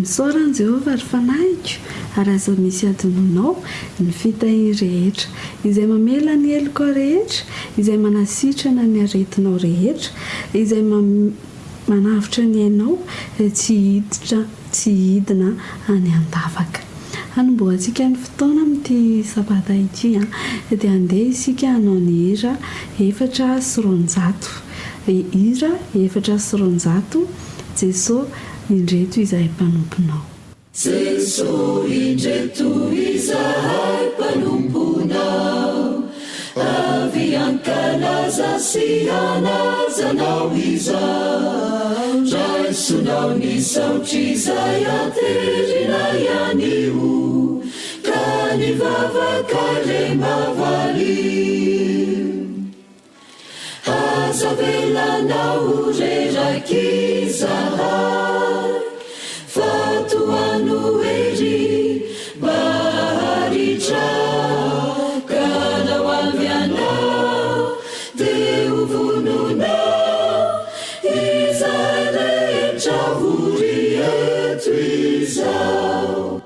Misaora an'i Jehovah, ry fanahiko, ary aza misy hadinoinao ny fitahiany rehetra, izay mamela ny helokao rehetra, izay manasitrana ny aretinao rehetra, izay manavotra ny ainao tsy hiditra tsy hidina any an-davaka. Hanombohantsika ny fotoana amin'ity sabata ity dia andeha isika hanao ny hira 204. Hira 204, Jeso, indreto izahay mpanomponao. Jeso, indreto izahay mpanomponao, avy hankalaza sy hanaja Anao izao. Raisonao ny saotra izay aterinay anio, ka ny vavakay re mba valio. Aza avelanao ho reraka izahay, fa tohano hery mba haharitra, ka na ho avy ianao dia ho vonona izahay rehetra vory eto izao.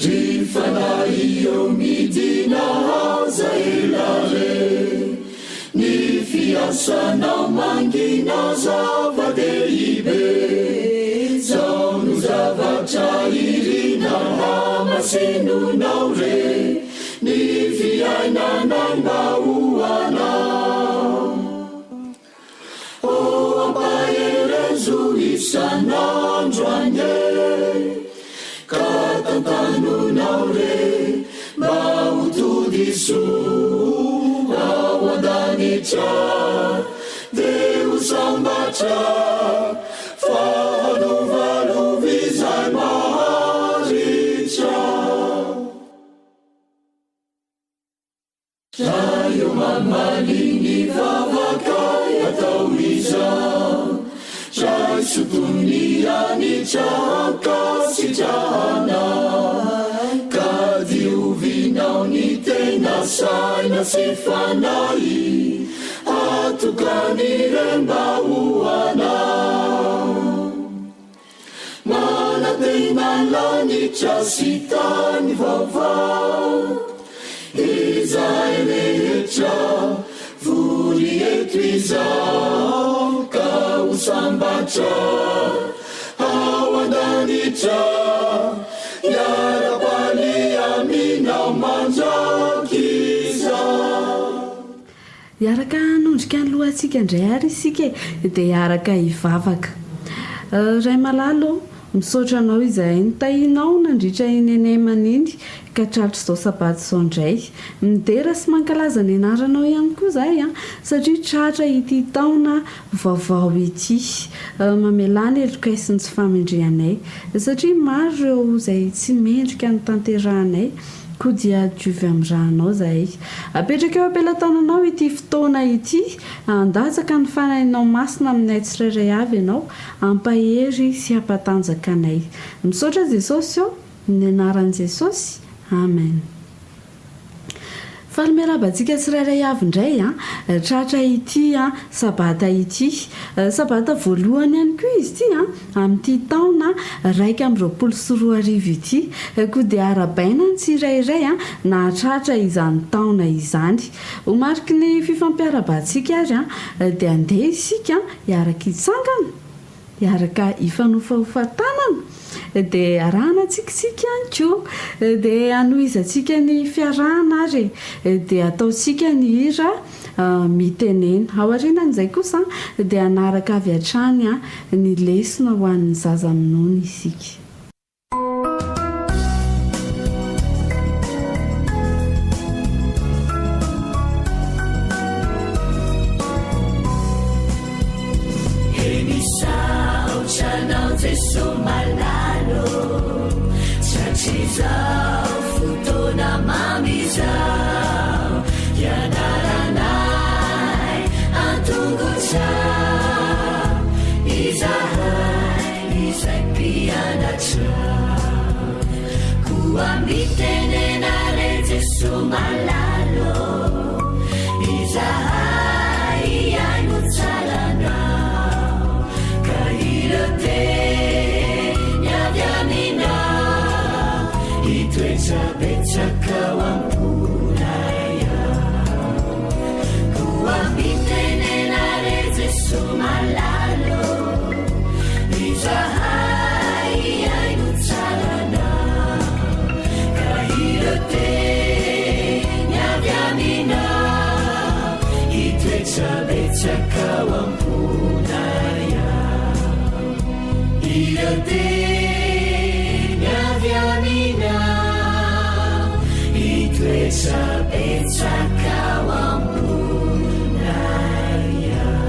Ry fanahy eo midina aza ela re Ny fiasanao mangina zava-dehibe Zao no zavatra irina hamasinonao re Ny fiainanay mba ho anao O ampaherezo isan'andro anie Ka tantanonao re mba ho tody soa ao an-danitra Dia ho sambatra fa halovalovy izay maharitra. Ray ô mamaly ny vavakay atao izao, Raiso toy ny hanitra ankasitrahana, Ka diovinao ny tena saina sy fanahy, Atokany re mba ho anao. Manantena lanitra sy tany vaovao izahay rehetra vory eto izao ka ho sambatra ao an-danitra hiara-paly aminao mandrakizay. Hiaraka hanondrika ny lohantsika indray ary isika e, dia hiaraka hivavaka. Ray malala ô, misaotra Anao izahay nitahianao nandritra iny henemana iny ka tratr'izao sabata izao indray. Midera sy mankalaza ny anaranao ihany koa izahay an, satria tratra ity taona vaovao ity. Mamelà ny helokay sy ny tsy fahamendrehanay, satria maro ireo izay tsy mendrika ny tanterahanay. Koa dia diovy amin'ny rànao izahay. Apetraka eo am-pelatananao ity fotoana ity, handatsaka ny Fanahinao Masina aminay tsirairay avy Ianao, hampahery sy hampatanjaka anay. Misaotra Jesosy ô! Amin'ny anaran'i Jesosy, Amen. Faly miarahaba antsika tsirairay avy indray an, tratra ity sabata ity. Sabata voalohany ihany koa izy ity an. Amin'ity taona 2021 ity, koa dia arahabaina ny tsirairay nahatratra izany taona izany. Ho mariky ny fifampiarahabantsika ary dia andeha isika hiaraka hitsangana, hiaraka hifanofahofa tanana, dia arahana tsikitsiky ihany koa. Dia hanohizantsika ny fiarahana ary dia ataontsika ny hira. Mitenena. Aorianan'izay kosa dia hanaraka avy hatrany ny lesona ho an'ny zaza minono isika. He misaotra anao Jeso malala ô, Tratrizao fotoana mamy izao Hianaranay an-tongotra Izahay izay mpianatra Koa mitenena re Jeso malala ô Izahay hihaino tsara anao Ka ireo teny. Betsabetsaka ao am-ponay ao.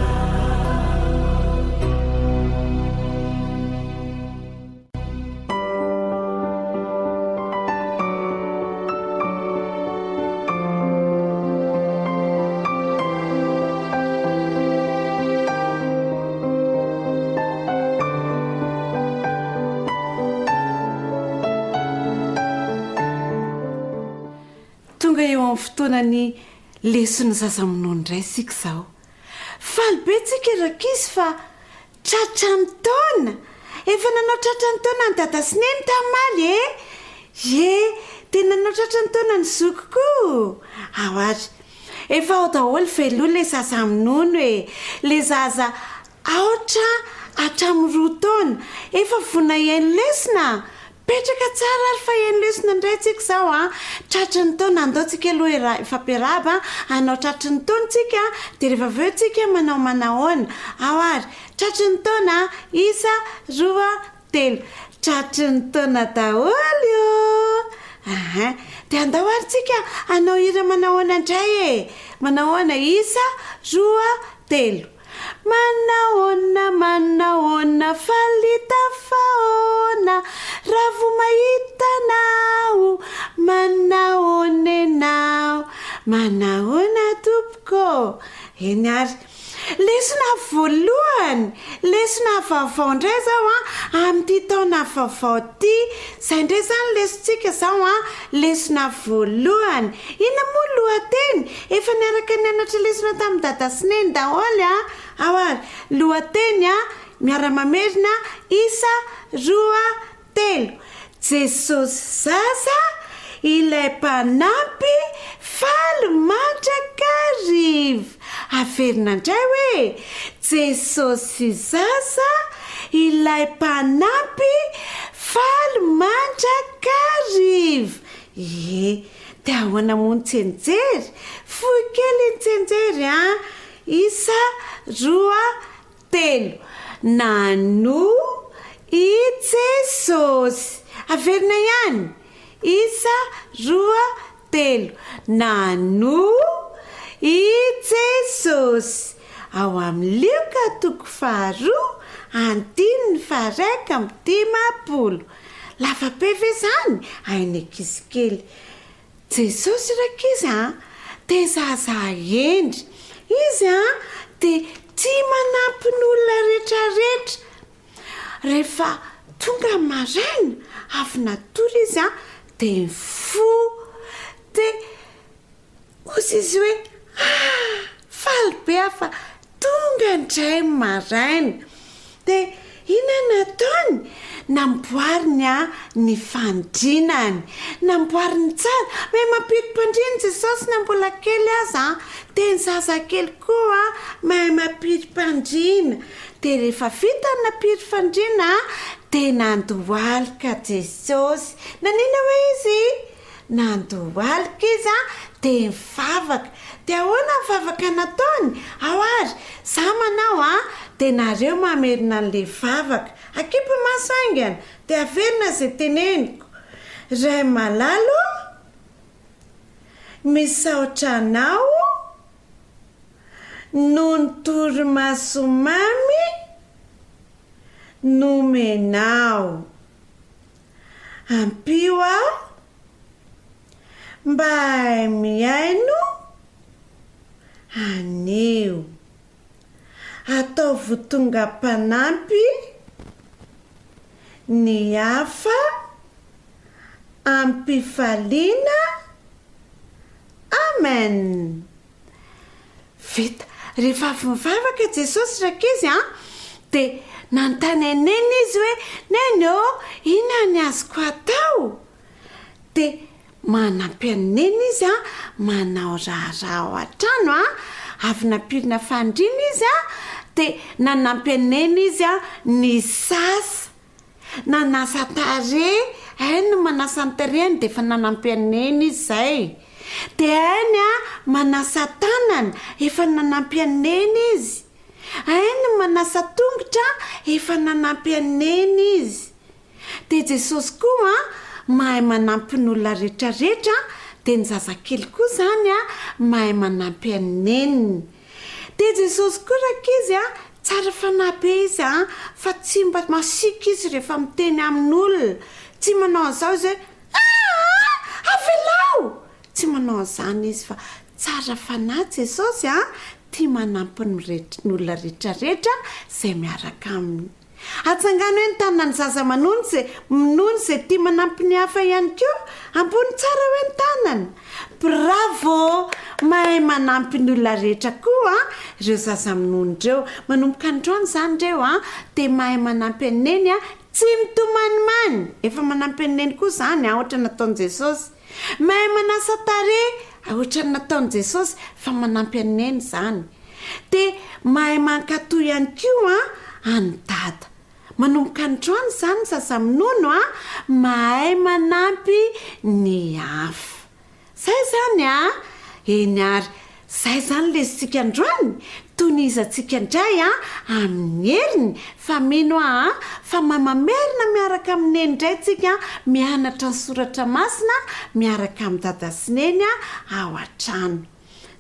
Tonga eo amin'ny fotoanan'ny leson'ny zaza minono indray isika izao. Faly be tsika rankizy fa tratran'ny taona! Efa nanao tratran'ny taona an'i Dada sy Neny tamaly e! Ie, dia nanao tratran'ny taona ny zoky koa! Ao ary! Efa ao daholo ve aloha ilay zaza minono e! Ilay zaza aotra hatramin'ny roa taona! Efa vonona hihaino lesona? Petraka tsara ary fa hihaino lesona indray tsika izao an! Tratry ny taona, andao tsika aloha hira- hifampiarahaba an! Hanao tratry ny taona tsika an! Dia rehefa avy eo tsika manao manahoana? Ao ary! Tratry ny taona an! Isa, roa, telo. Tratry ny taona daholo ô! Ahin. Dia andao ary tsika hanao hira manahoana indray e! Manahoana? Isa, roa, telo. Manahoana, manahoana, faly tafahoana, raha vao mahita anao, manahoana ianao, manahoana tompoko ô! Eny ary. Lesona voalohany, lesona vaovao indray izao an, amin'ity taona vaovao ity. Izay indray izany lesontsika izao an, lesona voalohany. Inona moa ny lohateny? Efa niaraka nianatra lesona tamin'i Dada sy Neny daholo an. Ao ary, lohateny an, miara-mamerina, isa, roa, Telo, Jesosy zaza, ilay mpanampy faly mandrakariva. Averina indray hoe, Jesosy zaza, ilay mpanampy faly mandrakariva. Ie, dia ahoana moa ny tsenjery? Fohy kely ny tsenjery an! Isa, roa, Telo, nanoa i Jesosy. Averina ihany, isa, roa, telo. Nanoa i Jesosy. Ao amin'ny Lioka toko faharoa, andininy faha-51. Lava be ve izany? Hain'ny ankizy kely. Jesosy rankizy a! Dia zaza hendry. Izy a! Dia tia manampy ny olona retraretra. Rehefa tonga ny maraina, avy natory izy a, dia nifoha. Dia hozy izy hoe, ah! Faly be aho fa Tonga indray ny maraina. Dia inona no nataony? Namboariny ny fandrinany. Namboariny tsara. Mahay mampidi-pandriana Jesosy na mbola kely aza. Dia ny zazakely koa mahay mampidi-pandriana. Dia rehefa vita ny nampidi-pandriana dia nandohalika Jesosy. Nanina hoe izy? Nandohalika izy dia nivavaka. Dia ahoana ny vavaka nataony? Ao ary, za manao an, dia nareo mamerina an'ilay vavaka. Akipy maso haingana, dia averina izay teneniko. Ray malala ô, misaotra anao noho ny torimaso mamy nomenao. Ampio aho mba hahay mihaino anio. Ataovy ho tonga mpanampy ny hafa amim-pifaliana. Amen. Vita. Rehefa avy nivavaka Jesosy rankizy an, dia nanontany an'i Neny izy hoe, Neny ô, inona ny azoko atao? Dia manampy an'i Neny izy an, manao raharaha ao an-trano an, avy nampirina fandriana izy an, dia nanampy an'i Neny izy an, nisasa. Nanasa tarehy, hainy ny manasa ny tarehiny dia efa nanampy an'i Neny izy izay. Dia hainy manasa tanana, efa nanampy an'i Neny izy. Hainy ny manasa tongotra, efa nanampy an'i Neny izy. Dia Jesosy koa mahay manampy ny olona rehetrarehetra. Dia ny zazakely koa izany a, mahay manampy an'i neniny. Dia Jesosy koa rankizy a, tsara fanahy be izy a, fa tsy mba masiaka izy rehefa miteny amin'olona. Tsy manao an'izao izy hoe, aa! Avelao! Tsy manao an'izany izy fa tsara fanahy Jesosy a, tia manampy ny olona rehetrarehetra izay miaraka aminy. Atsangano hoe ny tanan'ny zaza manono izay minono izay tia manampy ny hafa ihany koa. Ambony tsara hoe ny tanana. Bravo! Mahay manampy ny olona rehetra koa ireo zaza minono ireo. Manomboka androany izany ireo dia mahay manampy an'i Neny tsy mitomanimany. Efa manampy an'i Neny koa izany ohatra nataon'i Jesosy. Mahay manasa tarehy ohatran'ny nataon'i Jesosy fa manampy an'i Neny izany. Dia mahay mankatò ihany koa an'i Dada. Manomboka androany izany ny zaza minono a, mahay manampy ny hafa. Zay izany a! Eny ary, zay izany lesintsika androany, tonizantsika indray a, amin'ny heriny, fa mino aho a, fa mahay mamerina miaraka amin'i Neny indray tsika mianatra ny soratra masina miaraka amin'i Dada sy Neny ao an-trano.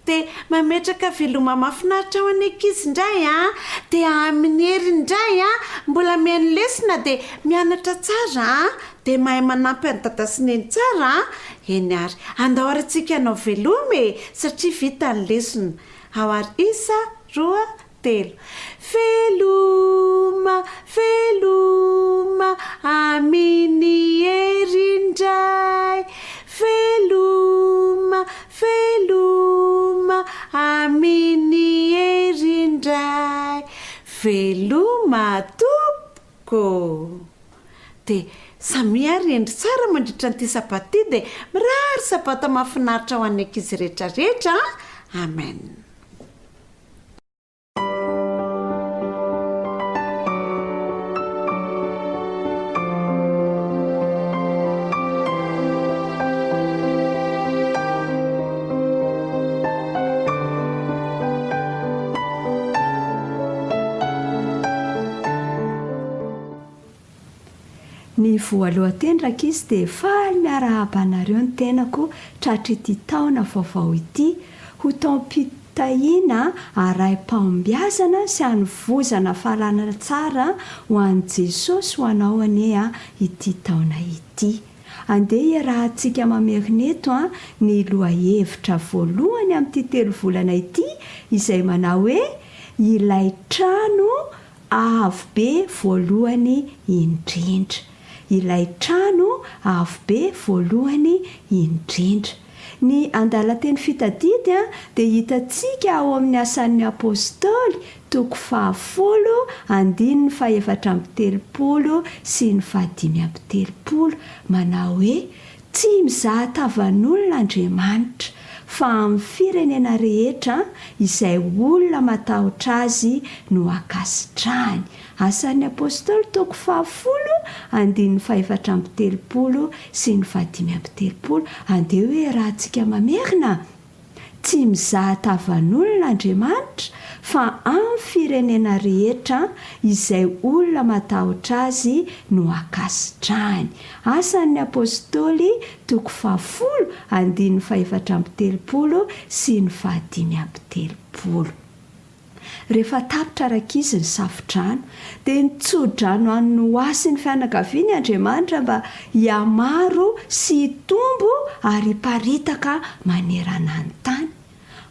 Dia mametraka veloma mahafinaritra ho an'ny ankizy indray an! Dia amin'ny heriny indray an! Mbola mihaino lesona dia mianatra tsara an! Dia mahay manampy an'i dada sy neny tsara an! Eny ary, andao ary tsika hanao veloma e! Satria vita ny lesona. Ao ary isa, roa, telo. Veloma, veloma, amin'ny hery indray. Veloma, veloma, amin'ny hery indray. Veloma tompoko. Dia samia ary hendry tsara mandritra an'ity sabata ity dia mirary sabata mahafinaritra ho an'ny ankizy rehetra rehetra an! Amen. Ny voalohan-teny rankizy dia faly miarahaba anareo ny tenako tratr'ity taona vaovao ity ho taom-pitahiana arahim-pahombiazana sy hanovozana fahalalana tsara ho an'i Jesosy ho anao anie ity taona ity. Andeha hiarahantsika mamerina eto ny lohahevitra voalohany amin'ity telovolana ity izay manao hoe Ilay trano Avo be voalohany indrindra. Ilay trano avo be voalohany indrindra. Ny andalan-teny fitadidy dia hitantsika ao amin'ny Asan'ny Apostoly, toko fahafolo, andininy fahefatra amby telopolo sy ny fahadimy amby telopolo, manao hoe, Tsy mizaha tavan'olona Andriamanitra, fa amin'ny firenena rehetra izay olona matahotra Azy no ankasitrahany. Asan'ny Apostoly toko fahafolo, andininy fahefatra amby telopolo sy ny fahadimy amby telopolo. Andeha hoe rahantsika mamerina? Tsy mizaha tavan'olona Andriamanitra fa amin'ny firenena rehetra izay olona matahotra Azy no ankasitrahany. Asan'ny Apostoly toko fahafolo andininy fahefatra amby telopolo sy ny fahadimy amby telopolo. Rehefa tapitra rankizy ny safo-drano, dia nitso-drano an'i Noa sy ny fianakaviany Andriamanitra mba hihamaro sy hitombo ary hiparitaka manerana ny tany.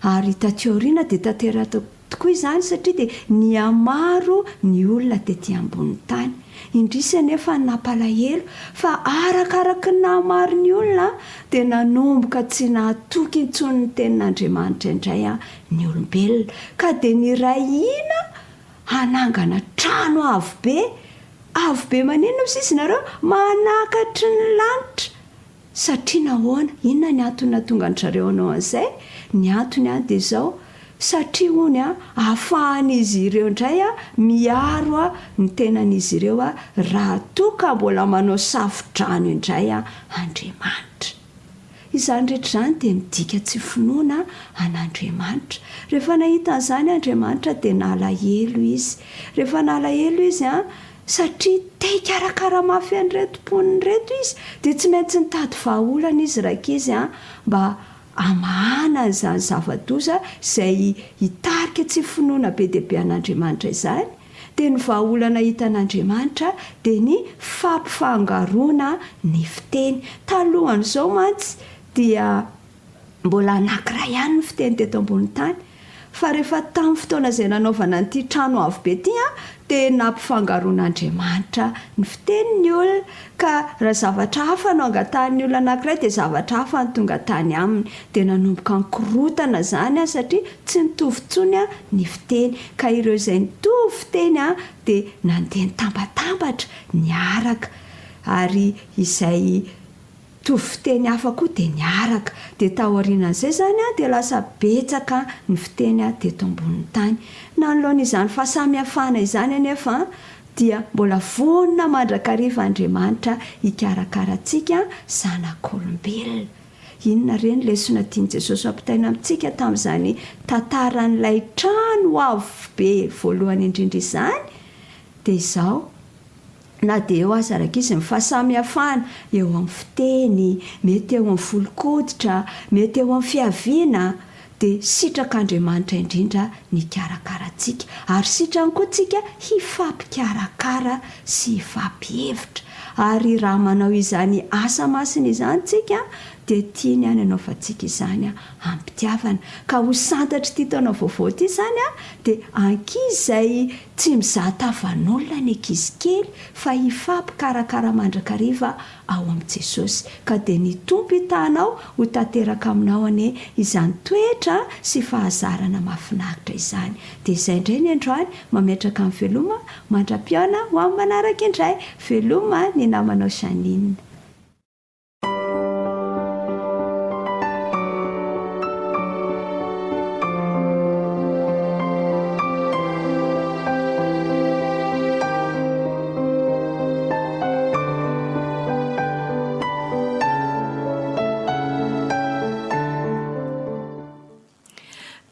Ary taty aoriana dia tanteraka tokoa izany satria dia nihamaro ny olona tety ambonin'ny tany. Indrisy anefa ny nampalahelo fa arakaraky ny nahamaro ny olona dia nanomboka tsy nahatoky intsony ny tenin'Andriamanitra indray ny olombelona, ka dia niray hina hanangana trano avo be, avo be maninona hoy sisa nareo? Manakatry ny lanitra! Satria nahoana? Inona ny antony nahatonga an-dry zareo hanao an'izay? Ny antony an dia izao, satria hono an, ahafahan'izy ireo indray an miaro an ny tenan'izy ireo an raha toa ka mbola manao safo-drano indray an Andriamanitra. Izany rehetra izany dia midika tsy finoana an'Andriamanitra. Rehefa nahita an'izany Andriamanitra dia nalahelo Izy. Rehefa nalahelo Izy an, Satria te hikarakara mafy an'ireto mponina ireto izy, dia tsy maintsy nitady vahaolana izy rankizy an, mba hamahana an'izany zava-doza izay hitarika tsy finoana be dia be an'Andriamanitra izany, dia ny vahaolana hitan'Andriamanitra dia ny fampifangaroana ny fiteny. Talohan'izao mantsy dia mbola anankiray ihany ny fiteny teto ambony tany, fa rehefa tamin'ny fotoana izay nanaovana an'ity trano avo be ity dia nampifangaroan'Andriamanitra ny fitenin'ny olona, ka raha zavatra hafa no angatahin'ny olona anankiray dia zavatra hafa no tonga tany aminy, dia nanomboka nikorotana izany satria tsy nitovy intsony ny fiteny, ka ireo izay nitovy fiteny dia nandeha nitambatambatra niaraka, ary izay. Mitovy fiteny hafa koa dia niaraka. Dia taorianan'izay izany dia lasa betsaka ny fiteny teto ambonin'ny tany. Nanoloana izany fahasamihafana izany anefa dia mbola vonona mandrakariva Andriamanitra hikarakara antsika zanak'olombelona. Inona re ny lesona tian'i Jesosy hampitaina amintsika tamin'izany tantaran'ilay trano avo be voalohany indrindra izany? Dia izao, Na dia eo aza rankizy ny fahasamihafana eo amin'ny fiteny, mety eo amin'ny volon-koditra, mety eo amin'ny fiaviana, dia sitrak'Andriamanitra indrindra ny hikarakara antsika. Ary sitrany koa tsika hifampikarakara sy hifampihevitra. Ary raha manao izany asa masina izany tsika, dia tiany any hanaovantsika izany amim-pitiavana. Ka ho santatr'ity taona vaovao ity izany dia ankizy izay tsy mizaha tavan'olona ny ankizy kely fa hifampikarakara mandrakariva ao amin'i Jesosy. Ka dia ny Tompo hitahanao ho tanteraka aminao anie izany toetra sy fahazarana mahafinaritra izany. Dia izay indray ny androany, mametraka ny veloma mandra-pihaona ho amin'ny manaraka indray. Veloma ny namanao Jeanine.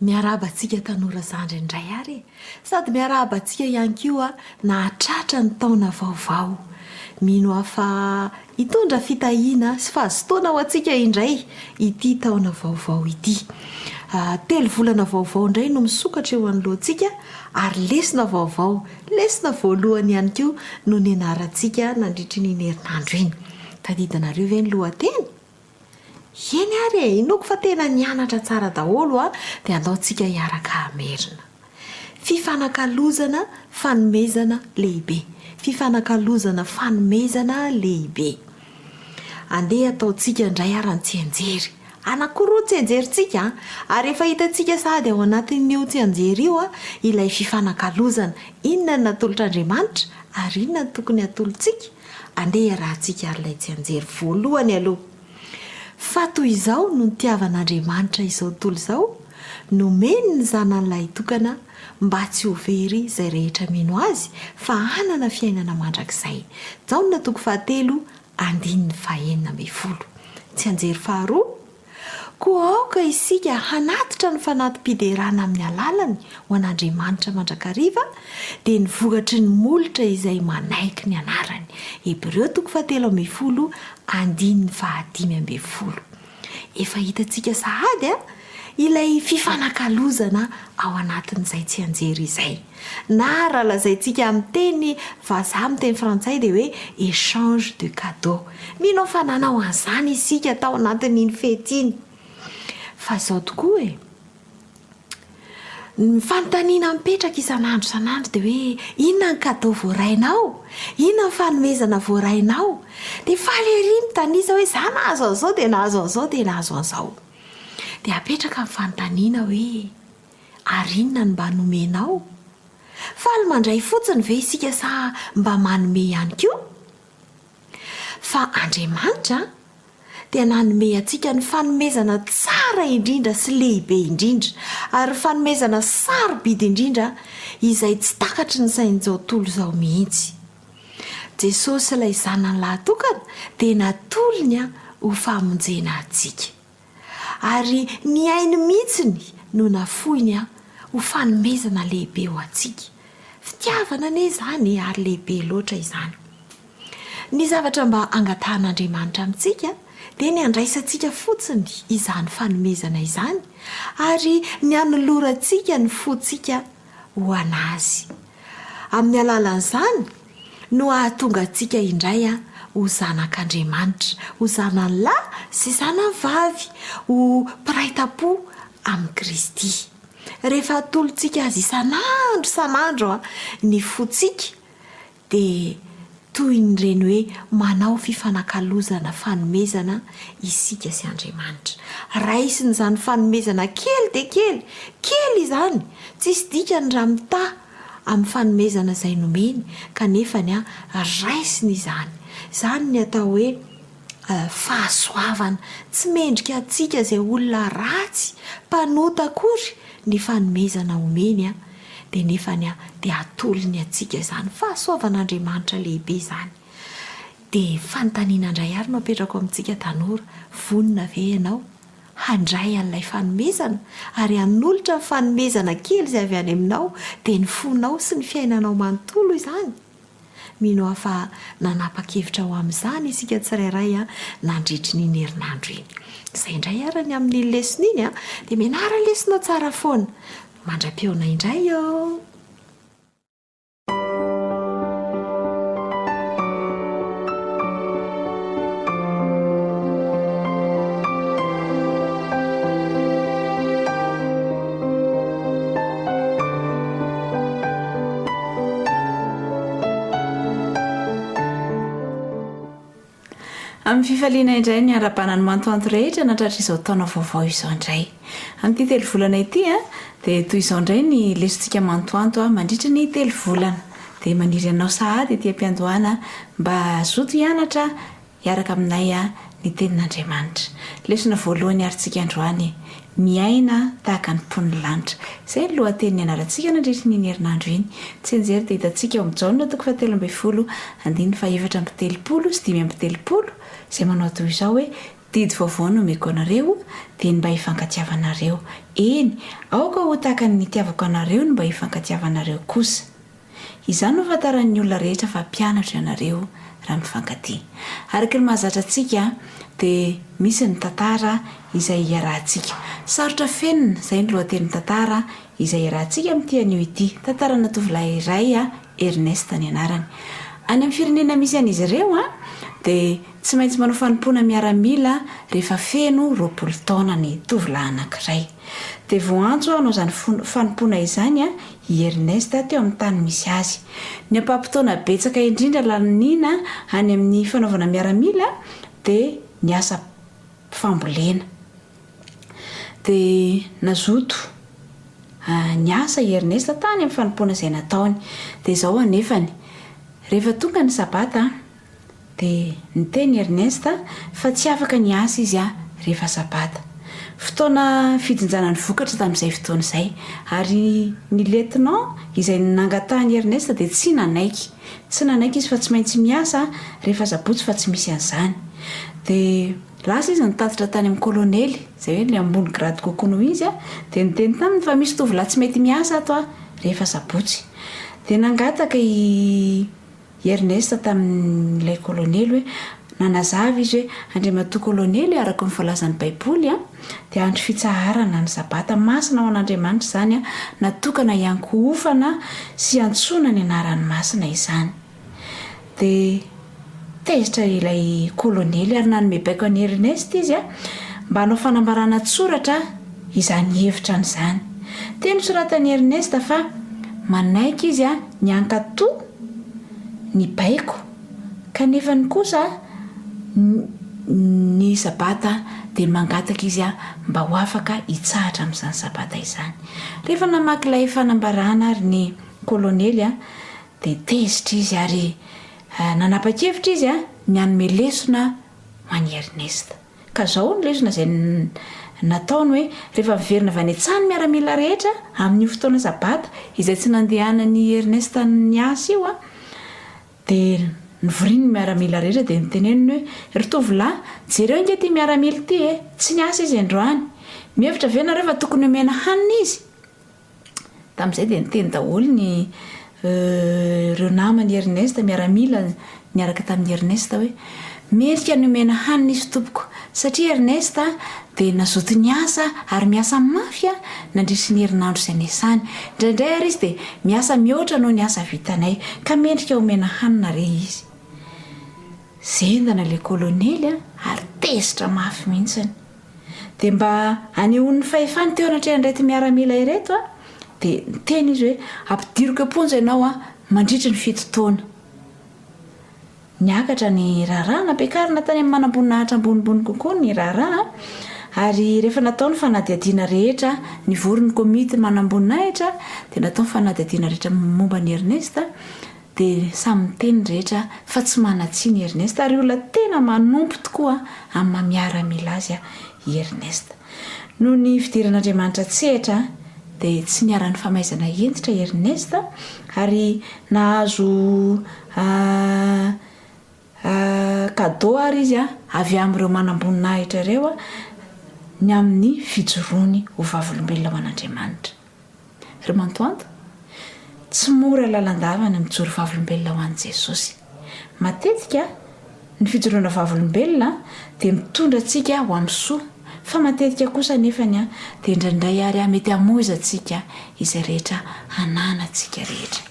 Miarahaba antsika tanora zandry indray ary e! Sady miarahaba antsika ihany koa nahatratra ny taona vaovao. Mino aho fa hitondra fitahiana sy fahazotoana ho antsika indray ity taona vaovao ity. Telo volana vaovao indray no misokatra eo anoloantsika ary lesona vaovao, lesona voalohany ihany koa no nianarantsika nandritra iny herinandro iny. Tadidinareo ve ny lohateny? Eny ary e, inoako fa tena nianatra tsara daholo a, dia andao tsika hiaraka hamerina. Fifanakalozana fanomezana lehibe, fifanakalozana fanomezana lehibe. Andeha ataontsika indray ary ny tsianjery. Anankiroa ny tsianjerintsika a, ary efa hitantsika sahady ao anatin'io tsianjery io ilay fifanakalozana. Inona no natolotr'Andriamanitra ary inona no tokony hatolotsika? Andeha hiarahantsika ary ilay tsianjery voalohany aloha. Fa toy izao no nitiavan'Andriamanitra izao tontolo izao, nomeny ny Zanany lahitokana mba tsy ho very izay rehetra mino Azy fa hanana fiainana mandrakizay. Jaona toko fahatelo andininy fahenina ambinifolo. Tsianjery faharoa, Koa aoka isika hanatitra ny fanati-piderana amin'ny alalany ho an'Andriamanitra mandrakariva, dia ny vokatry ny molotra izay manaiky ny anarany. Hebreo toko fahatelo ambinifolo andininy fahadimy ambinifolo. Efa hitantsika sahady ilay fifanakalozana ao anatin'izay tsianjery izay. Na raha lazaintsika amin'ny teny vazaha, amin'ny teny frantsay dia hoe échange de cadeaux. Mino aho fa nanao an'izany isika tao anatin'iny fety iny. Fa izao tokoa e! Ny fanontaniana mipetraka isan'andro isan'andro dia hoe inona ny cadeau voarainao? Inona ny fanomezana voarainao? Dia faly ery mitanisa hoe za nahazo an'izao dia nahazo an'izao dia nahazo an'izao. Dia apetraka ny fanontaniana hoe ary inona no mba nomenao? Faly mandray fotsiny ve isika sa mba manome ihany koa? Fa Andriamanitra dia nanome antsika ny fanomezana tsara indrindra sy lehibe indrindra, ary fanomezana sarobidy indrindra izay tsy takatry ny sain'izao tontolo izao mihitsy. Jesosy ilay Zanany lahatokana dia natolony ho famonjena antsika. Ary ny ainy mihitsiny no nafoiny ho fanomezana lehibe ho antsika. Fitiavana anie izany e, ary lehibe loatra izany. Ny zavatra mba angatahan'Andriamanitra amintsika dia ny handraisantsika fotsiny izany fanomezana izany ary ny hanolorantsika ny fontsika ho an'Azy. Amin'ny alalan'izany no hahatonga antsika indray ho zanak'Andriamanitra, ho zanany lahy sy zanany vavy, ho mpiray tampo amin'i Kristy. Rehefa atolotsika Azy isan'andro isan'andro ny fontsika dia toy ny ireny hoe manao fifanakalozana fanomezana isika sy Andriamanitra. Raisiny izany fanomezana kely dia kely, kely izany, tsisy dikany raha mitaha amin'ny fanomezana izay nomeny, kanefa ny raisiny izany. Izany ny atao hoe fahasoavana. Tsy mendrika antsika izay olona ratsy, mpanota akory ny fanomezana omeny. dia nefany dia atolony antsika izany fahasoavan'Andriamanitra lehibe izany. Dia fanontaniana indray ary no apetrako amintsika tanora, vonona ve ianao handray an'ilay fanomezana ary hanolotra ny fanomezana kely izay avy any aminao dia ny fonao sy ny fiainanao manontolo izany? Mino aho fa nanapa-kevitra ho amin'izany isika tsirairay nandritry ny iny herinandro iny. Izay indray ary ny amin'iny lesona iny dia mianara lesona tsara foana. Mandra-pihaona indray ô! Amin'ny fifaliana indray ny harabana ny mantoanto rehetra natratra izao taona vaovao izao indray. Amin'ity telovolana ity dia toy izao indray ny lesontsika mantoanto mandritra ny telovolana. Dia maniry anao sahady ety am-piandohana mba hazoto hianatra Hiaraka aminay ny Tenin'Andriamanitra. Lesona voalohany arintsika androany, Miaina tahaka ny mponin'ny lanitra. Izay ny lohateny nianarantsika nandritry ny iny herinandro iny. Tsianjery dia hitantsika ao amin'ny Jaona toko fahatelo ambin'ny folo, andininy faha-34 sy 35, izay manao toy izao hoe, Didy vaovao no omeko anareo, dia ny mba hifankatiavanareo. Eny, aoka ho tahaka ny nitiavako anareo ny mba hifankatiavanareo kosa. Izany no ahafantaran'ny olona rehetra fa mpianatro ianareo raha mifankatia. Araka ny mahazatra antsika dia misy ny tantara izay iarahantsika. Sarotra afenina, izay ny lohatenin'ny tantara izay iarahantsika amin'ity anio ity. Tantarana tovolahy iray, Ernest ny anarany. Any amin'ny firenena misy an'izy ireo dia tsy maintsy manao fanompoana miaramila rehefa feno 20 taona ny tovolahy anankiray. Dia voaantso hanao izany fanompoana izany i Ernest teo amin'ny tany misy azy. Ny ampaham-potoana betsaka indrindra laniana any amin'ny fanaovana miaramila dia ny asa fambolena. Dia nazoto niasa i Ernest tany amin'ny fanompoana izay nataony. Dia izao anefany, rehefa tonga ny Sabata, Dia niteny Ernest fa tsy afaka niasa izy rehefa sabata. Fotoana fijinjana ny vokatra tamin'izay fotoana izay. Ary ny lieutenant izay nangatahan'i Ernest dia tsy nanaiky. Tsy nanaiky izy fa tsy maintsy miasa rehefa sabotsy fa tsy misy an'izany. Dia lasa izy nitatitra tany amin'ny kolonely, izay hoe ilay ambony grade kokoa noho izy, dia niteny taminy fa misy tovolahy tsy mety miasa ato rehefa sabotsy. Dia nangataka i. I Ernest tamin'ilay kolonely hoe, nanazava izy hoe, Andriamatoa kolonely, araka ny voalazan'ny Baiboly, dia andro fitsaharana ny Sabata. Masina ho an'Andriamanitra izany, natokana hiankohofana sy hiantsoana ny anarany masina izany. Dia tezitra ilay kolonely ary nanome baiko an'i Ernest izy mba hanao fanambarana an-tsoratra izany hevitrany izany. Dia nosoratan'i Ernest fa manaiky izy ny hankatò ny baiko, kanefany kosa ny Sabata dia mangataka izy mba ho afaka hitsahatra amin'izany Sabata izany. Rehefa namaky ilay fanambarana ary ny kolonely dia tezitra izy ary nanapa-kevitra izy ny hanome lesona ho an'i Ernest. Ka zao ny lesona izay nataony hoe, rehefa miverina avy any an-tsaha ny miaramila rehetra, amin'io fotoana sabata izay tsy nandehanan'i Ernest niasa io, dia nivoriany ny miaramila rehetra dia noteneniny hoe, ry tovolahy, jereo ange ity miaramila ity e, tsy niasa izy androany. Mihevitra ve nareo fa tokony homena hanina izy? Tamin'izay dia niteny daholo ny. ireo naman'i Ernest, miaramila niaraka tamin'i Ernest hoe, Mendrika ny omena hanina izy tompoko, satria Ernest dia nazoto niasa ary miasa mafy nandritry ny herinandro izay niasany. Indraindray ary izy dia miasa mihoatra noho ny asa vitanay, ka mendrika omena hanina re izy. Zendana ilay kolonely ary tezitra mafy mihitsiny. Dia mba hanehoany ny fahefany teo anatrehan'ireto miaramila ireto dia niteny izy hoe, Ampidiriko am-ponja ianao mandritry ny fito taona. Niakatra ny raharaha, nampiakarina tany amin'ny manamboninahitra ambonimbony kokoa ny raharaha ary rehefa natao ny fanadihadiana rehetra, nivory ny komity manamboninahitra dia natao ny fanadihadiana rehetra momba an'i Ernest dia samy miteny ny rehetra fa tsy manan-tsiny i Ernest ary olona tena manompo tokoa amin'ny maha miaramila azy i Ernest. Noho ny fidiran'Andriamanitra an-tsehatra dia tsy niharan'ny famaizana hentitra i Ernest ary nahazo cadeau ary izy avy amin'ireo manamboninahitra ireo ny amin'ny fijoroany ho vavolombelona ho an'Andriamanitra. Ry Mantoanto, tsy mora lalandava ny mijoro vavolombelona ho an'i Jesosy. Matetika, ny fijoroana vavolombelona dia mitondra antsika ho amin'ny soa, fa matetika kosa anefany dia indraindray ary mety hamoizantsika izay rehetra ananantsika rehetra.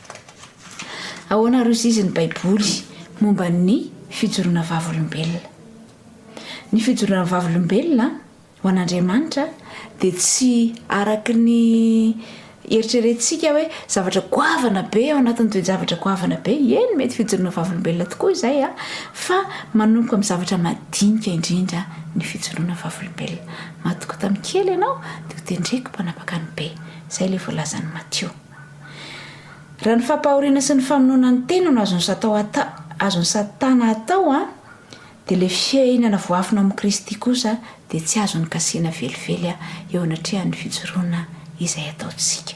Ahoana ary hozy izy ny Baiboly momba ny fijoroana vavolombelona? Ny fijoroana vavolombelona Ho an'Andriamanitra dia tsy araka ny eritreretintsika hoe zavatra goavana be ao anatin'ny toe-javatra goavana be, eny mety fijoroana vavolombelona tokoa izay fa manomboka amin'ny zavatra madinika indrindra ny fijoroana vavolombelona. Matoky tamin'ny kely ianao dia ho tendreko mpanapaka ny be. Izay ilay voalazan'i Matio. Raha ny fampahoriana sy ny famonoana ny tena no azon'i Satana atao Dia ilay fiainana voafina ao amin'i Kristy kosa dia tsy azony kasihina velively eo anatrehan'ny fijoroana izay ataontsika.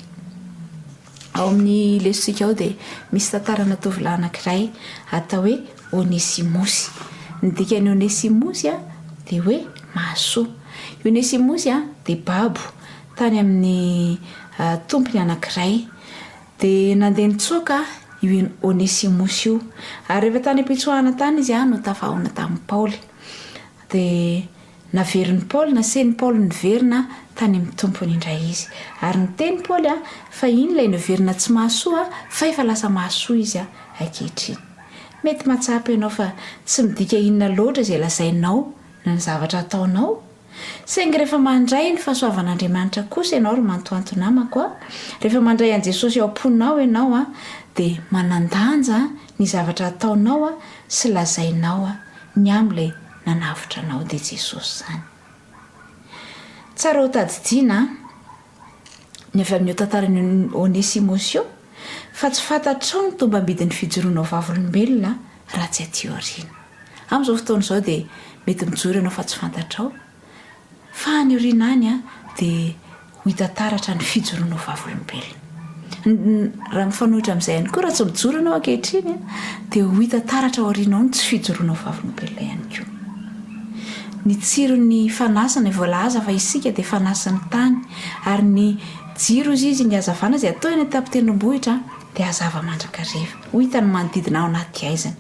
Ao amin'ny lesontsika ao dia misy tantarana tovolahy anankiray atao hoe Onesimosy. Ny dikan'ny Onesimosy dia hoe mahasoa. I Onesimosy dia babo tany amin'ny tompony anankiray. Dia nandeha nitsoaka io Onesimosy io. Ary rehefa tany am-pitsoahana tany izy no tafahaona tamin'i Paoly. Dia naverin'i Paoly, nasain'i Paoly niverina tany amin'ny tompony indray izy. Ary niteny Paoly fa iny ilay noverina tsy mahasoa fa efa lasa mahasoa izy ankehitriny. Mety mahatsapa ianao fa tsy midika inona loatra izay lazainao na ny zavatra ataonao. Saingy rehefa mandray ny fahasoavan'Andriamanitra kosa ianao ry mantoanto namako a, rehefa mandray an'i Jesosy ao am-ponao ianao a, dia manan-danja ny zavatra ataonao a sy lazainao a, ny amin'ilay nanavotra anao dia Jesosy izany. Tsara ho tadidiana ny avy amin'io tantaran'i Onesimosy io fa tsy fantatrao ny tombam-bidin'ny fijoroanao vavolombelona raha tsy aty aoriana. Amin'izao fotoana izao dia mety mijoro ianao fa tsy fantatrao, fa any aoriana any dia ho hita taratra ny fijoroanao vavolombelona. Raha mifanohitra amin'izay ihany koa, raha tsy mijoro ianao ankehitriny dia ho hita taratra ao aoriana ao ny tsy fijoroanao vavolombelona ihany koa. Ny tsiron'ny fanasana, voalaza fa isika dia fanasin'ny tany, ary ny jiro hozy izy, ny hazavana izay atao eny an-tampon-tendrombohitra dia hazava mandrakariva. Ho hitan'ny manodidina ao anaty haizina.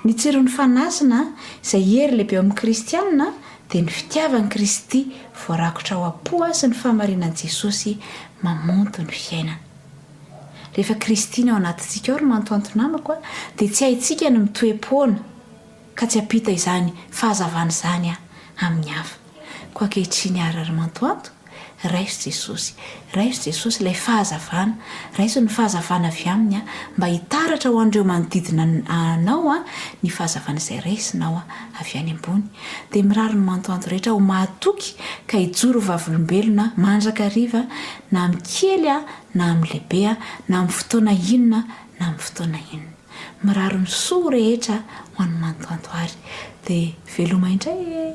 Ny tsiron'ny fanasina, izay hery lehibe ao amin'ny kristiana, dia ny fitiavan'i Kristy voarakotra ao am-po sy ny fahamarinan'i Jesosy mamonto ny fiainana. Rehefa Kristy ny ao anatintsika ao ry mantoanto namako dia tsy haintsika ny mitoe-poana ka tsy hampita izany fahazavana izany amin'ny hafa. Koa ankehitriny àry ry mantoanto, Raiso Jesosy. Raiso Jesosy, ilay fahazavana. Raiso ny fahazavana avy Aminy mba hitaratra ho an'ireo manodidina anao ny fahazavana izay raisinao avy any ambony. Dia mirary ny mantoanto rehetra ho mahatoky ka hijoro ho vavolombelona mandrakariva na amin'ny kely na amin'ny lehibe na amin'ny fotoana inona na amin'ny fotoana inona. Mirary ny soa rehetra ho an'ny mantoanto ary. Dia veloma indray e!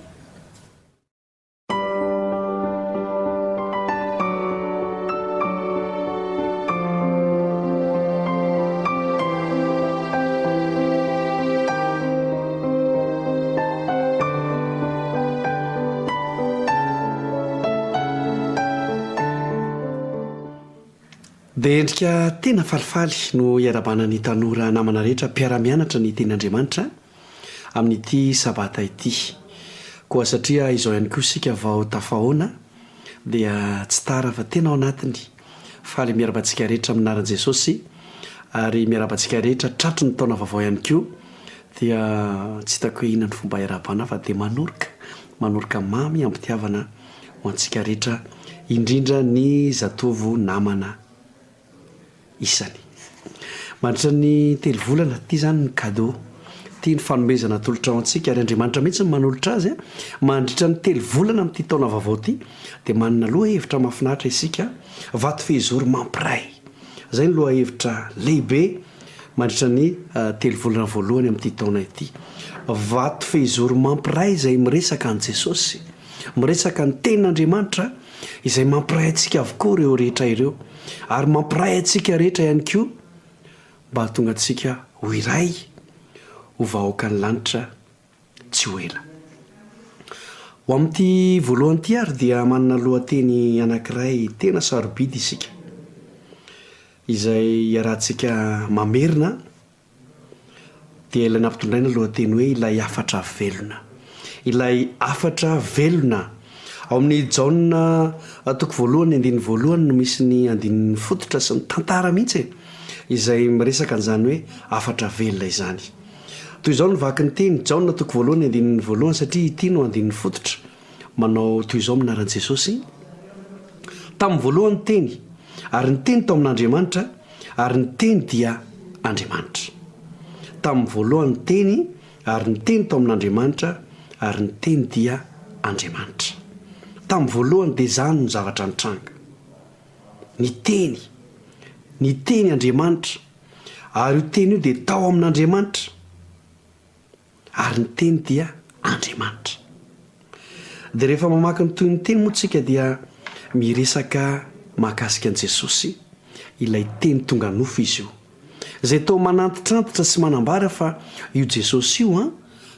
Dia endrika tena falifaly no iarabana ny tanora namana rehetra mpiara-mianatra ny Tenin'Andriamanitra amin'ity Sabata ity. Koa satria izao ihany koa isika vao tafahaona dia tsy tara fa tena ao anatiny. Faly miaraba antsika rehetra amin'ny anaran'i Jesosy ary miaraba antsika rehetra tratry ny taona vaovao ihany koa dia tsy hitako hoe inona ny fomba iarahabana fa dia manoroka, manoroka mamy am-pitiavana ho antsika rehetra indrindra ny zatovo namana isany. Mandritra ny telovolana, ity izany ny cadeau, ity ny fanomezana atolotra ho antsika ary Andriamanitra mihitsy no manolotra azy, mandritra ny telovolana amin'ity taona vaovao ity dia manana lohahevitra mahafinaritra isika, vato fehizoro mampiray. Izay ny lohahevitra lehibe mandritra ny telovolana voalohany amin'ity taona ity. Vato fehizoro mampiray izay miresaka an'i Jesosy. Miresaka ny Tenin'Andriamanitra izay mampiray antsika avokoa ireo rehetra ireo, ary mampiray antsika rehetra ihany koa mba hahatonga antsika ho iray, ho vahoakan'ny lanitra tsy ho ela. Ho amin'ity voalohany ity ary dia manana lohateny anankiray tena sarobidy isika, izay iarahantsika mamerina dia ilay nampitondraina lohateny hoe Ilay hafatra velona. Ilay hafatra velona. Ao amin'ny Jaona toko voalohany andininy voalohany no misy ny andininy fototra sy ny tantara mihitsy e, izay miresaka an'izany hoe hafatra velona izany. Toy izao no vaky ny teny, Jaona toko voalohany andininy voalohany satria ity no andininy fototra manao toy izao amin'ny anaran'i Jesosy, Tamin'ny voalohany ny Teny, ary ny Teny tao amin'Andriamanitra, ary ny Teny dia Andriamanitra. Tamin'ny voalohany ny Teny, ary ny Teny tao amin'Andriamanitra, ary ny Teny dia Andriamanitra. Tamin'ny voalohany dia izany no zavatra nitranga. Ny Teny. Ny Teny Andriamanitra. Ary io Teny io dia tao amin'Andriamanitra. Ary ny Teny dia Andriamanitra. Dia rehefa mamaky ny tohin'ny teny moa tsika dia miresaka mahakasika an'i Jesosy, ilay Teny tonga nofo izy io. Izay toa manantitrantitra sy manambara fa io Jesosy io an,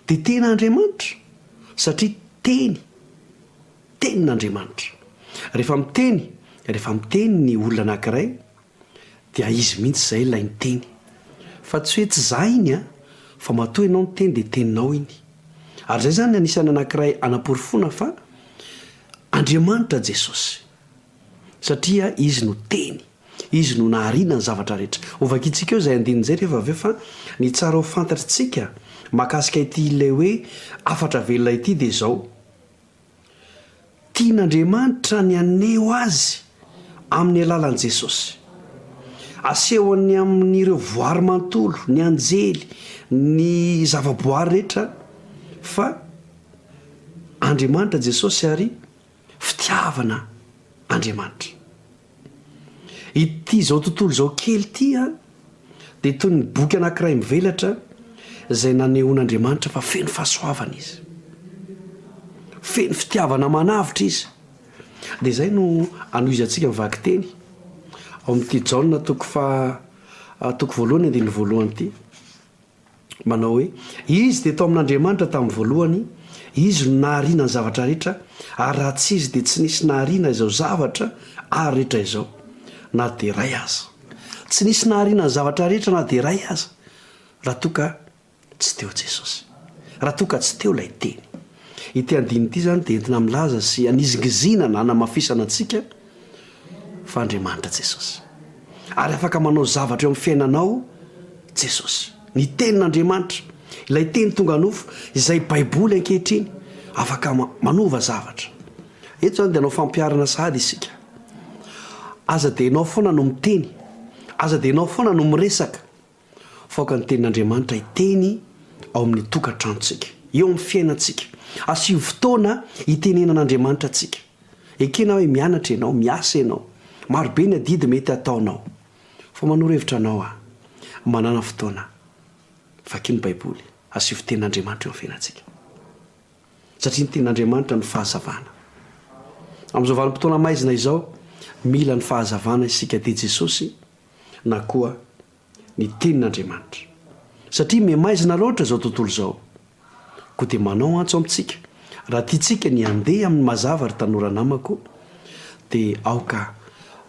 dia tena Andriamanitra, satria Teny, Tenin'Andriamanitra. Rehefa miteny, rehefa miteny ny olona anankiray, Dia izy mihitsy izay ilay niteny. Fa tsy hoe tsy za iny an, fa matoa ianao niteny dia teninao iny. Ary izay izany anisan'ny anankiray anaporofoana fa Andriamanitra Jesosy. Satria Izy no Teny. Izy no nahariana ny zavatra rehetra. Hovakintsika eo izay andininy izay rehefa avy eo fa ny tsara ho fantatritsika mahakasika ity ilay hoe hafatra velona ity dia izao. Tian'Andriamanitra ny haneho Azy amin'ny alalan'i Jesosy. Asehony amin'ireo voary manontolo, ny anjely, ny zavaboary rehetra fa Andriamanitra Jesosy ary fitiavana Andriamanitra. Ity izao tontolo izao kely ity dia toy ny boky anankiray mivelatra izay nanehoan'Andriamanitra fa feno fahasoavana Izy. Feno fitiavana manavotra Izy. Dia izay no anohizantsika ny vakiteny ao amin'ity Jaona toko faha toko voalohany andininy voalohany ity. manao hoe, Izy dia tao amin'Andriamanitra tamin'ny voalohany, Izy no nahariana ny zavatra rehetra, ary raha tsy Izy dia tsy nisy nahariana izao zavatra ary rehetra izao, na dia iray aza. Tsy nisy nahariana ny zavatra rehetra na dia iray aza, raha toa ka tsy teo Jesosy. Raha toa ka tsy teo ilay Teny. Ity andininy ity izany dia entina milaza sy anizingizinana hanamafisana antsika fa Andriamanitra Jesosy. Ary afaka manao zavatra eo amin'ny fiainanao Jesosy. Ny Tenin'Andriamanitra, ilay Teny tonga nofo, izay Baiboly ankehitriny, afaka manova zavatra. Eto izany dia hanao fampiharana sahady isika. Aza dia ianao foana no miteny, aza dia ianao foana no miresaka, fa aoka ny Tenin'Andriamanitra hiteny ao amin'ny tokantranontsika, eo amin'ny fiainantsika. Asio fotoana hitenenan'Andriamanitra antsika. Ekena hoe mianatra ianao, miasa ianao, marobe ny adidy mety hataonao. Fa manoro hevitra anao aho, manàna fotoana, vakio ny Baiboly, asio Tenin'Andriamanitra eo amin'ny fiainantsika. Satria ny Tenin'Andriamanitra no fahazavana. Amin'izao vanim-potoana maizina izao, mila ny fahazavana isika dia Jesosy na koa ny Tenin'Andriamanitra. Satria mihamaizina loatra izao tontolo izao. Koa dia manao antso amintsika, raha tiantsika ny handeha amin'ny mazava ry tanora namako, dia aoka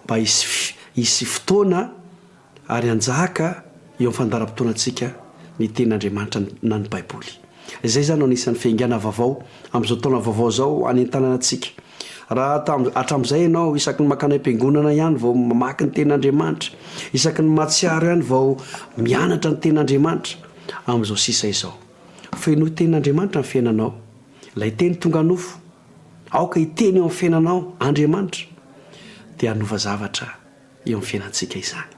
mba hisy. hisy fotoana ary hanjaka eo amin'ny fandaharam-potoanantsika ny Tenin'Andriamanitra na ny Baiboly. Izay izany no anisan'ny fiaingàna vaovao amin'izao taona vaovao izao hanentanana antsika. Raha tam, hatramin'izay ianao isaky ny mankany am-piangonana ihany vao mamaky ny Tenin'Andriamanitra, isaky ny mahatsiaro ihany vao mianatra ny Tenin'Andriamanitra, amin'izao sisa izao. Fenoy Tenin'Andriamanitra ny fiainanao. Ilay Teny tonga nofo. Aoka hiteny eo amin'ny fiainanao Andriamanitra, dia hanova zavatra eo amin'ny fiainantsika izany.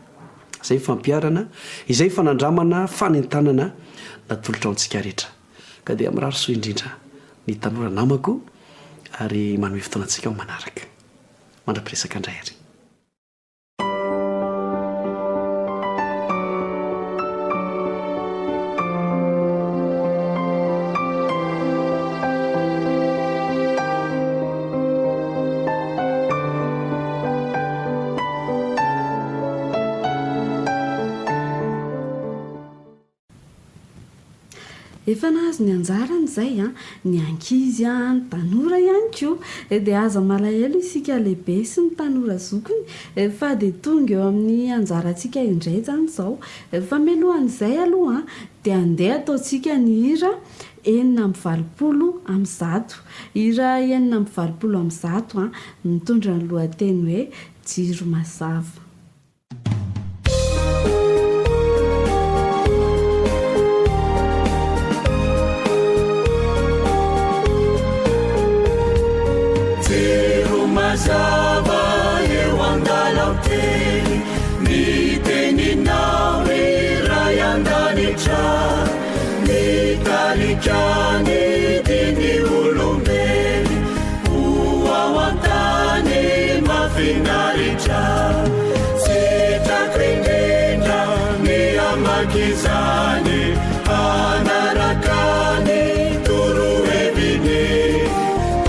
Izay ny fampiharana, izay ny fanandramana, fanentanana natolotra ho antsika rehetra. Ka dia mirary soa indrindra ny tanora namako ary manome fotoana antsika ho manaraka. Mandra-piresaka indray ary. Efa nahazo ny anjarany izay an, ny ankizy an, ny tanora ihany koa. Dia aza malahelo isika lehibe sy ny tanora zokiny fa dia tonga eo amin'ny anjarantsika indray izany izao. Fa mialohan'izay aloha an, dia andeha ataontsika ny hira 186. Hira 186 an, mitondra ny lohateny hoe Jiro mazava. Jiro mazava eo an-dalam-teny, ny teninao ry Ray an-danitra, mitarika ny diny olombelo ho ao an-tany mahafinaritra. Sitrako indrindra ny hamaky izany, hanaraka ny toroheviny.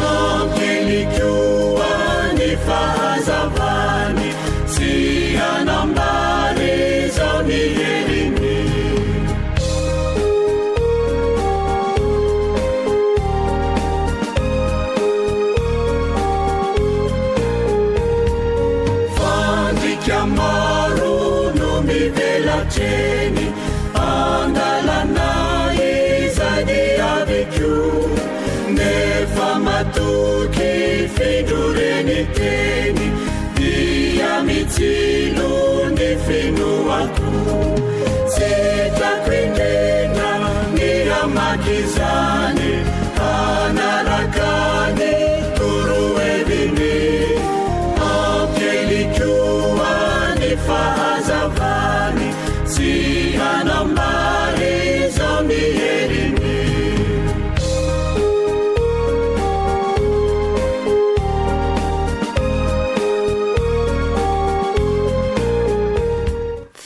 Hampiely koa ny fahazavany, sy hanambara izao ny heriny. Fandrika maro no mivelatra eny an-dalana izay diaviko, nefa matoky findro reny teny dia mitsilo ny finoako. Sitrako indrindra ny hamaky izany, hanaraka ny toroheviny. Hampiely koa ny fahazavany, sy hanambara izao ny heriny.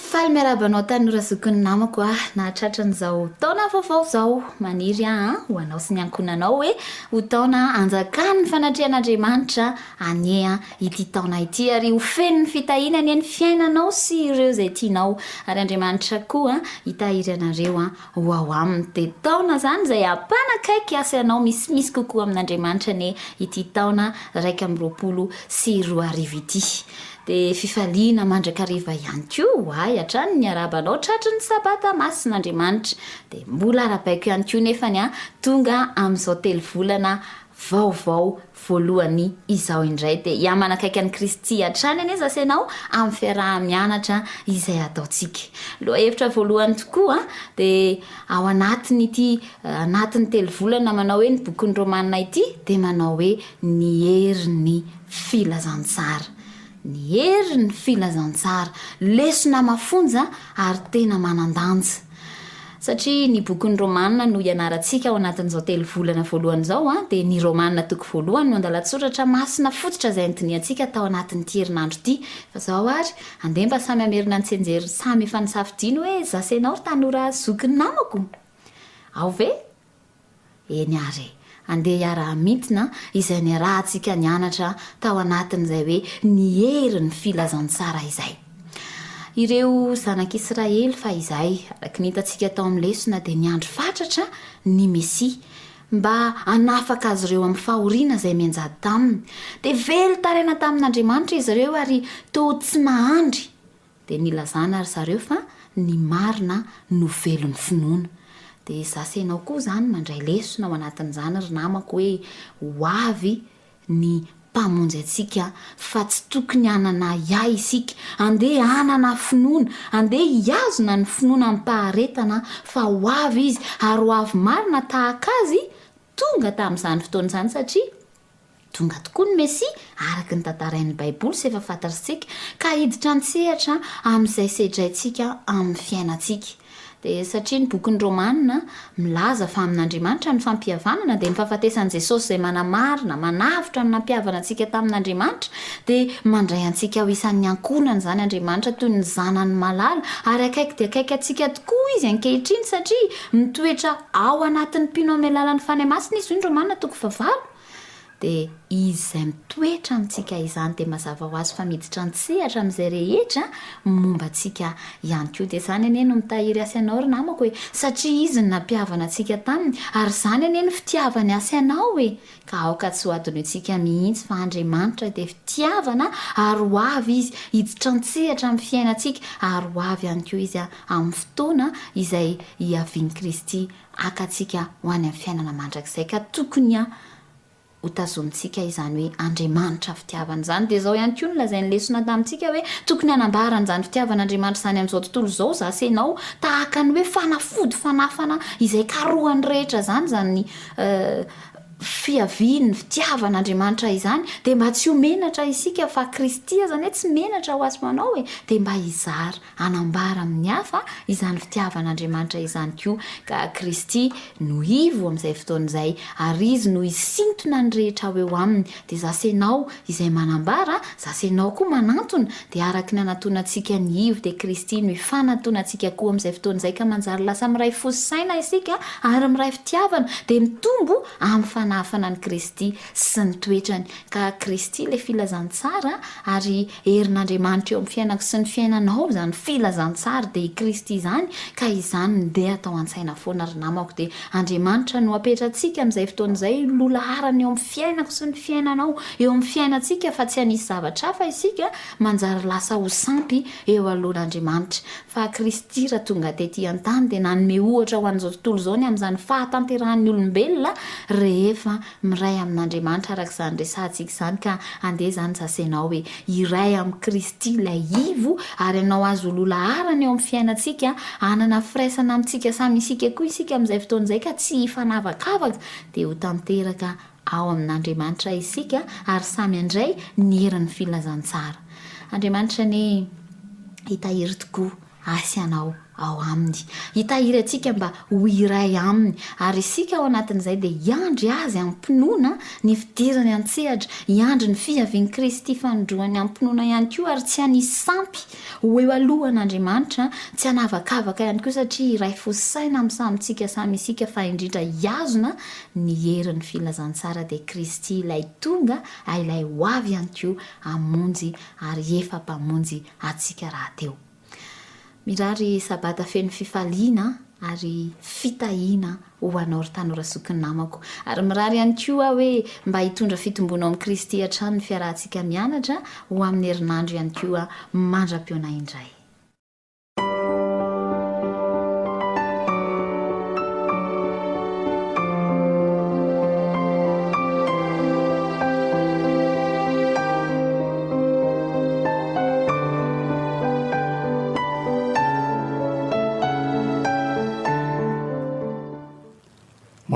Faly miarahaba anao tanora zokin'ny namako aho nahatratra an'izao taona vaovao izao. Maniry aho ho anao sy ny ankohonanao hoe ho taona hanjakan'ny fanatrehan'Andriamanitra anie ity taona ity ary ho feno ny fitahiany anie ny fiainanao sy ireo izay tianao ary Andriamanitra koa hitahiry anareo ho ao aminy. Dia taona izany izay hampanakaiky ahy sy anao misimisy kokoa amin'Andriamanitra anie ity taona 2021 ity. Dia fifaliana mandrakariva ihany koa ho ahy hatrany ny miarahaba anao tratry ny Sabata masin'Andriamanitra. Dia mbola arahabaiko ihany koa nefany an, tonga amin'izao telovolana vaovao voalohany izao indray. Dia hihamanakaiky an'i Kristy hatrany anie zasy ianao amin'ny fiaraha-mianatra izay ataontsika. Lohahevitra voalohany tokoa dia ao anatin'ity anatin'ny telovolana manao hoe ny bokin'ny Romana ity dia manao hoe ny herin'ny Filazantsara. Ny herin'ny filazantsara. Lesona mafonja ary tena manan-danja. Satria ny bokin'ny Romana no ianarantsika ao anatin'izao telovolana voalohany izao, dia ny Romana toko voalohany no andalan-tsoratra masina fototra izay nodinihantsika tao anatin'ity herinandro ity. Fa izao ary, andeha mba samy hamerina ny tsianjery samy efa nisafidiany hoe, Za sy ianao ry tanora zokin'ny namako? Ao ve? Eny ary e! Andeha hiara-hamintina izay niarahantsika nianatra tao anatin'izay hoe ny herin'ny filazantsara izay. Ireo zanak'Israely fahizay, araka ny hitantsika tao amin'ny lesona, dia niandry fatratra ny Mesia. mba hanafaka azy ireo amin'ny fahoriana izay mianjady taminy. Dia velon-taraina tamin'Andriamanitra izy ireo ary toa tsy nahandry. Dia nilazana ry zareo fa ny marina no velon'ny finoana. Dia izaho sy ianao koa izany mandray lesona ao anatin'izany ry namako hoe ho avy ny Mpamonjy antsika fa tsy tokony hanana ahiahy isika, andeha hanana finoana, andeha hihazona ny finoana amim-paharetana fa ho avy Izy ary ho avy marina tahaka Azy tonga tamin'izany fotoana izany satria tonga tokoa ny Mesia araka ny tantarain'ny Baiboly sy efa fantatrtsika ka hiditra an-tsehatra amin'izay sedraintsika amin'ny fiainantsika. Dia satria ny bokin'ny Romana milaza fa amin'Andriamanitra ny fampihavanana, dia ny fahafatesan'i Jesosy izay manamarina, manavotra ny nampihavana antsika tamin'Andriamanitra, dia mandray antsika ho isan'ny ankohonany izany Andriamanitra toy ny zanany malala, ary akaiky dia akaiky antsika tokoa Izy ankehitriny satria mitoetra ao anatin'ny mpino amin'ny alalan'ny Fanahy Masina Izy, hoy ny Romana toko fahavalo. Dia Izy izay mitoetra amintsika izany dia mazava ho azy fa miditra an-tsehatra amin'izay rehetra momba antsika ihany koa. Dia izany anie no mitahiry ahy sy anao ry namako e! Satria Izy no nampihavana antsika taminy, ary izany anie no fitiavany ahy sy anao e! Ka aoka tsy ho adinointsika mihitsy fa Andriamanitra dia fitiavana ary ho avy Izy hiditra an-tsehatra amin'ny fiainantsika ary ho avy ihany koa Izy amin'ny fotoana izay hiavian'i Kristy haka antsika ho any amin'ny fiainana mandrakizay ka tokony ho tazomintsika izany hoe Andriamanitra fitiavana izany. Dia izao ihany koa no lazain'ny lesona tamintsika hoe tokony hanambara an'izany fitiavan'Andriamanitra izany amin'izao tontolo izao za sy ianao, tahaka ny hoe fanafody fanafana izay karohan'ny rehetra izany izany fiavian'ny fitiavan'Andriamanitra izany, dia mba tsy ho menatra isika fa Kristy aza anie tsy menatra ho azy ho anao e, dia mba hizara. hanambara amin'ny hafa izany fitiavan'Andriamanitra izany koa, ka Kristy no ivo amin'izay fotoana izay, ary Izy no hisintona ny rehetra ho eo Aminy, dia za sy ianao izay manambara, za sy ianao koa manantona, dia araka ny anatonantsika ny ivo dia Kristy no hifanantonantsika koa amin'izay fotoana izay, ka manjary lasa miray fo sy saina isika ary miray fitiavana, dia mitombo amin'ny fanahafana an'i Kristy sy ny toetrany, ka Kristy ilay filazantsara ary Herin'Andriamanitra eo amin'ny fiainako sy ny fiainanao izany filazantsara dia i Kristy izany ka izany no ndeha atao an-tsaina foana ry namako dia Andriamanitra no apetratsika amin'izay fotoana izay loha laharana eo amin'ny fiainako sy ny fiainanao eo amin'ny fiainantsika fa tsy hanisy zavatra hafa isika manjary lasa ho sampy eo alohan'Andriamanitra fa Kristy raha tonga tety an-tany dia nanome ohatra ho an'izao tontolo izao ny amin'izany fahatanterahan'ny olombelona rehefa Miray amin'Andriamanitra araka izany resahantsika izany ka andeha izany sasenao hoe hiray amin'i Kristy ilay ivo ary hanao azy ho loha laharana eo amin'ny fiainantsika, hanana firaisana amintsika samy isika koa isika amin'izay fotoana izay ka tsy hifanavakavaka dia ho tanteraka ao amin'Andriamanitra isika ary samy handray ny herin'ny filazantsara. Andriamanitra anie hitahiry tokoa. ahy sy anao ao Aminy. Hitahiry antsika mba ho iray Aminy. Ary isika ao anatin'izay dia hiandry Azy amim-pinoana ny fidirany an-tsehatra, hiandry ny fiavian'i Kristy fanindroany amim-pinoana ihany koa ary tsy hanisy sampy ho eo alohan'Andriamanitra, tsy hanavakavaka ihany koa satria hiray fo sy saina amin'ny samy tsika samy isika fa indrindra hihazona ny herin'ny filazantsara dia Kristy ilay tonga ary ilay ho avy ihany koa hamonjy ary efa Mpamonjy antsika rahateo. Mirary sabata feno fifaliana ary fitahiana ho anao ry tanora zokin'ny namako. Ary mirary ihany koa aho hoe mba hitondra fitomboana ao amin'i Kristy hatrany ny fiarahantsika mianatra ho amin'ny herinandro ihany koa mandra-pihaona indray.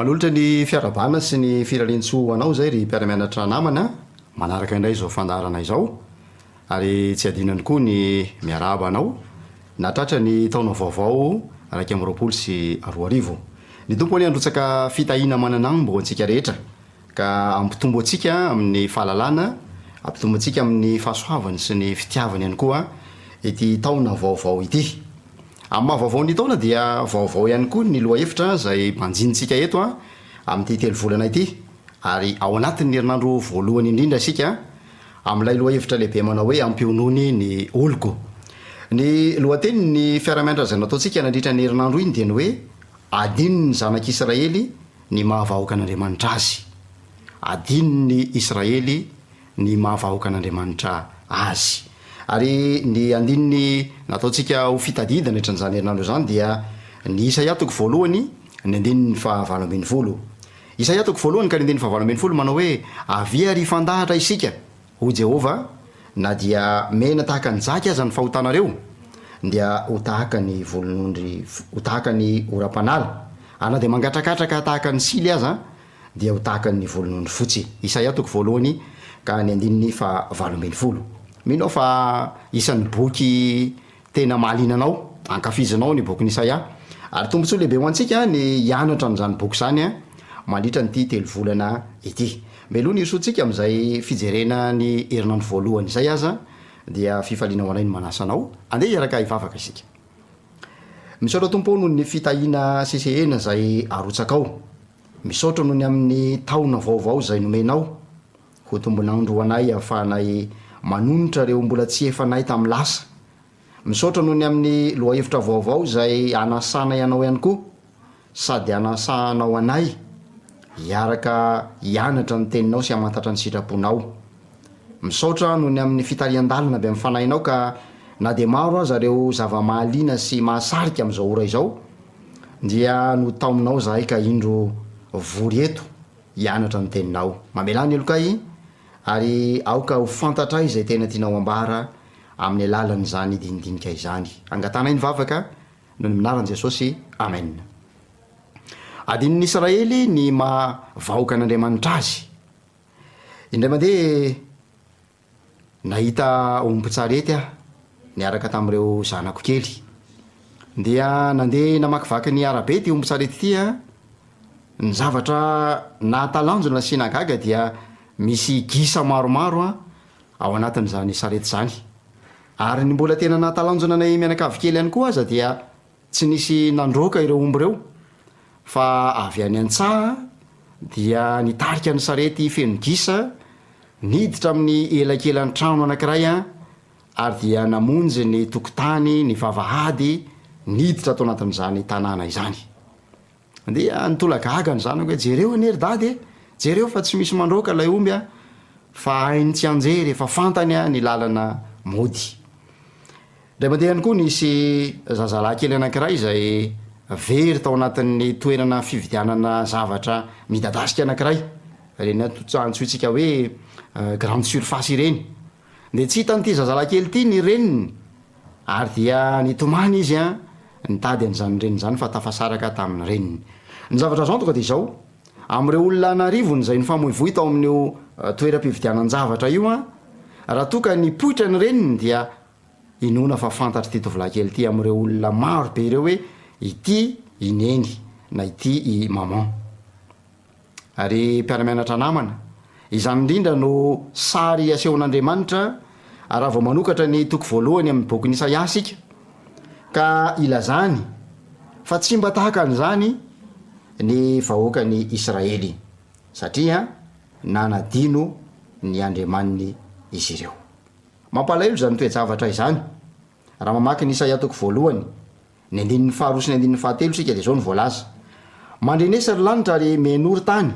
Manolotra ny fiarahabana sy ny firariantsoa ho anao izay ry mpiara-mianatra namana manaraka indray izao fandaharana izao ary tsy adino ihany koa ny miarahaba anao nahatratra ny taona vaovao 2021. Ny Tompo anie handrotsaka fitahiana manan'ambo ho antsika rehetra. Ka hampitombo antsika amin'ny fahalalana, hampitombo antsika amin'ny fahasoavany sy ny fitiavany ihany koa ity taona vaovao ity. Amin'ny maha vaovao ny taona dia vaovao ihany koa ny lohahevitra izay banjinintsika eto amin'ity telovolana ity ary ao anatin'ny herinandro voalohany indrindra isika amin'ilay lohahevitra lehibe manao hoe Ampionony ny oloko. Ny lohatenin'ny fiaraha-mianatra izay nataontsika nandritra ny herinandro iny dia ny hoe Adinon'ny zanak'Israely. ny maha vahoakan'Andriamanitra azy. Adinon'ny Israely ny maha vahoakan'Andriamanitra azy. Ary ny andininy nataontsika ho fitadidina nandritra herinandro izany dia ny Isaia toko voalohany, ny andininy faha 18. Isaia toko voalohany ka ny andininy faha 18 manao hoe, Avia ary hifandahatra isika, hoy Jehovah, na dia mena tahaka ny jaky aza ny fahotanareo, dia ho tahaka ny volon'ondry, ho tahaka ny oram-panala, ary na dia mangatrakatraka tahaka ny sily aza, dia ho tahaka ny volon'ondry fotsy. Isaia toko voalohany ka ny andininy faha 18. Mino aho fa isan'ny boky tena mahaliana anao, ankafizinao ny bokin'i Isaia. Ary tombontsoa lehibe ho antsika ny hianatra an'izany boky izany mandritra an'ity telovolana ity. Mialoha ny hirosoantsika amin'izay fijerena ny herinandro voalohany izay aza dia fifaliana ho anay ny manasa anao andeha hiaraka hivavaka isika. Misaotra Tompo ô noho ny fitahiana sesehena izay arotsakao. Misaotra noho ny amin'ny taona vaovao izay nomenao ho tombon'andro ho anay ahafahanay manonitra ireo mbola tsy efanay tamin'ny lasa. Misaotra noho ny amin'ny lohahevitra vaovao izay anasanay anao ihany koa sady anasanao anay hiaraka hianatra ny Teninao sy hamantatra ny sitraponao. Misaotra noho ny amin'ny fitarihan-dalana avy amin'ny Fanahinao ka na dia maro aza ireo zava-mahaliana sy mahasarika amin'izao ora izao dia notaominao izahay ka indro vory eto hianatra ny Teninao. Mamelà ny helokay ary aoka ho fantatray izay tena tianao ambara amin'ny alalan'izany dinidinika izany. Angatahanay ny vavaka noho ny minaran'i Jesosy. Amen. Adinon'ny Israely ny maha vahoakan'Andriamanitra azy. Indray mandeha nahita ombin-tsarety aho niaraka tamin'ireo zanako kely. Dia nandeha namakivaky ny arabe ity ombin-tsarety ity aho. Ny zavatra nahatalanjona sy nahagaga dia misy gisa maromaro ao anatin'izany sarety izany. Ary ny mbola tena nahatalanjona anay mianakavy kely ihany koa aza dia tsy nisy nandroaka ireo omby ireo fa avy any an-tsaha dia nitarika ny sarety feno gisa niditra amin'ny elakelan-trano anankiray ary dia namonjy ny tokotany, ny vavahady, niditra tao anatin'izany tanàna izany. Dia nitolagaga ny zanako hoe jereo anie ry dada e! Jereo fa tsy misy mandroaka ilay omby a! Fa hainy tsianjery, efa fantany ny lalana mody. Indray mandeha ihany koa nisy zazalahy kely anankiray izay very tao anatin'ny toerana fividianana zavatra midadasika anankiray, ireny antsointsika hoe grande surface ireny. Dia tsy hitan'ity zazalahy kely ity ny reniny ary dia nitomany izy nitady an'izany reniny izany fa tafasaraka tamin'ny reniny. Ny zavatra azo antoka dia izao, amin'ireo olona an'arivony izay nifamoivoy tao amin'io toeram-pividianan-javatra io, raha toa ka nipoitra ny reniny dia inoana fa fantatr'ity tovolahy kely ity amin'ireo olona maro be ireo hoe ity i neny na ity i maman. Ry mpiara-mianatra namana, izany indrindra no sary asehon'Andriamanitra raha vao manokatra ny toko voalohany amin'ny bokin'i Isaia isika, ka ilazany fa tsy mba tahaka an'izany ny vahoakan'i Israely, satria nanadino ny Andriamaniny izy ireo. Mampalahelo izany toe-javatra izany, raha mamaky ny Isaia toko voalohany, Ny andininy faharoa sy ny andininy fahatelo isika dia izao no voalaza, Mandrenesa ry lanitra ary mihenoa ry tany,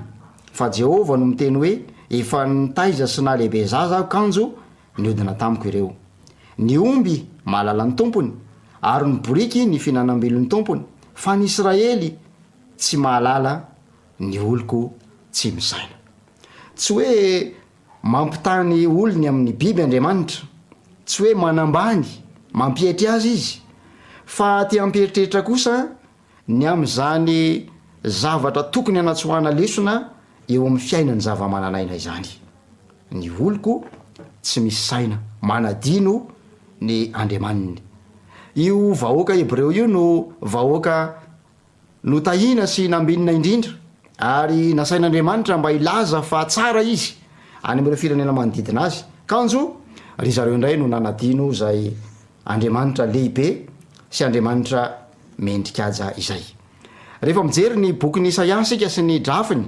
fa Jehovah no miteny hoe, Efa nitaiza sy nahalehibe zaza aho kanjo niodina tamiko ireo. Ny omby mahalala ny tompony, ary ny boriky ny fihinanam-bilon'ny tompony, fa ny Israely tsy mahalala, ny oloko tsy misaina. Tsy hoe Mampitaha ny olony amin'ny biby Andriamanitra. Tsy hoe manambany, mampietry azy izy, fa te hampieritreritra kosa ny amin'izany zavatra tokony hanatsoahana lesona eo amin'ny fiainan'ny zava-manan'aina izany. Ny oloko tsy misy saina, manadino ny Andriamaniny. Io vahoaka hebreo io no vahoaka Notahina sy nambinina indrindra, ary nasain'Andriamanitra mba hilaza fa tsara izy any amin'ireo firenena manodidina azy. Kanjo, ry zareo indray no nanadino izay Andriamanitra lehibe sy Andriamanitra mendri-kaja izay. Rehefa mijery ny bokin'i Isaia isika sy ny drafiny,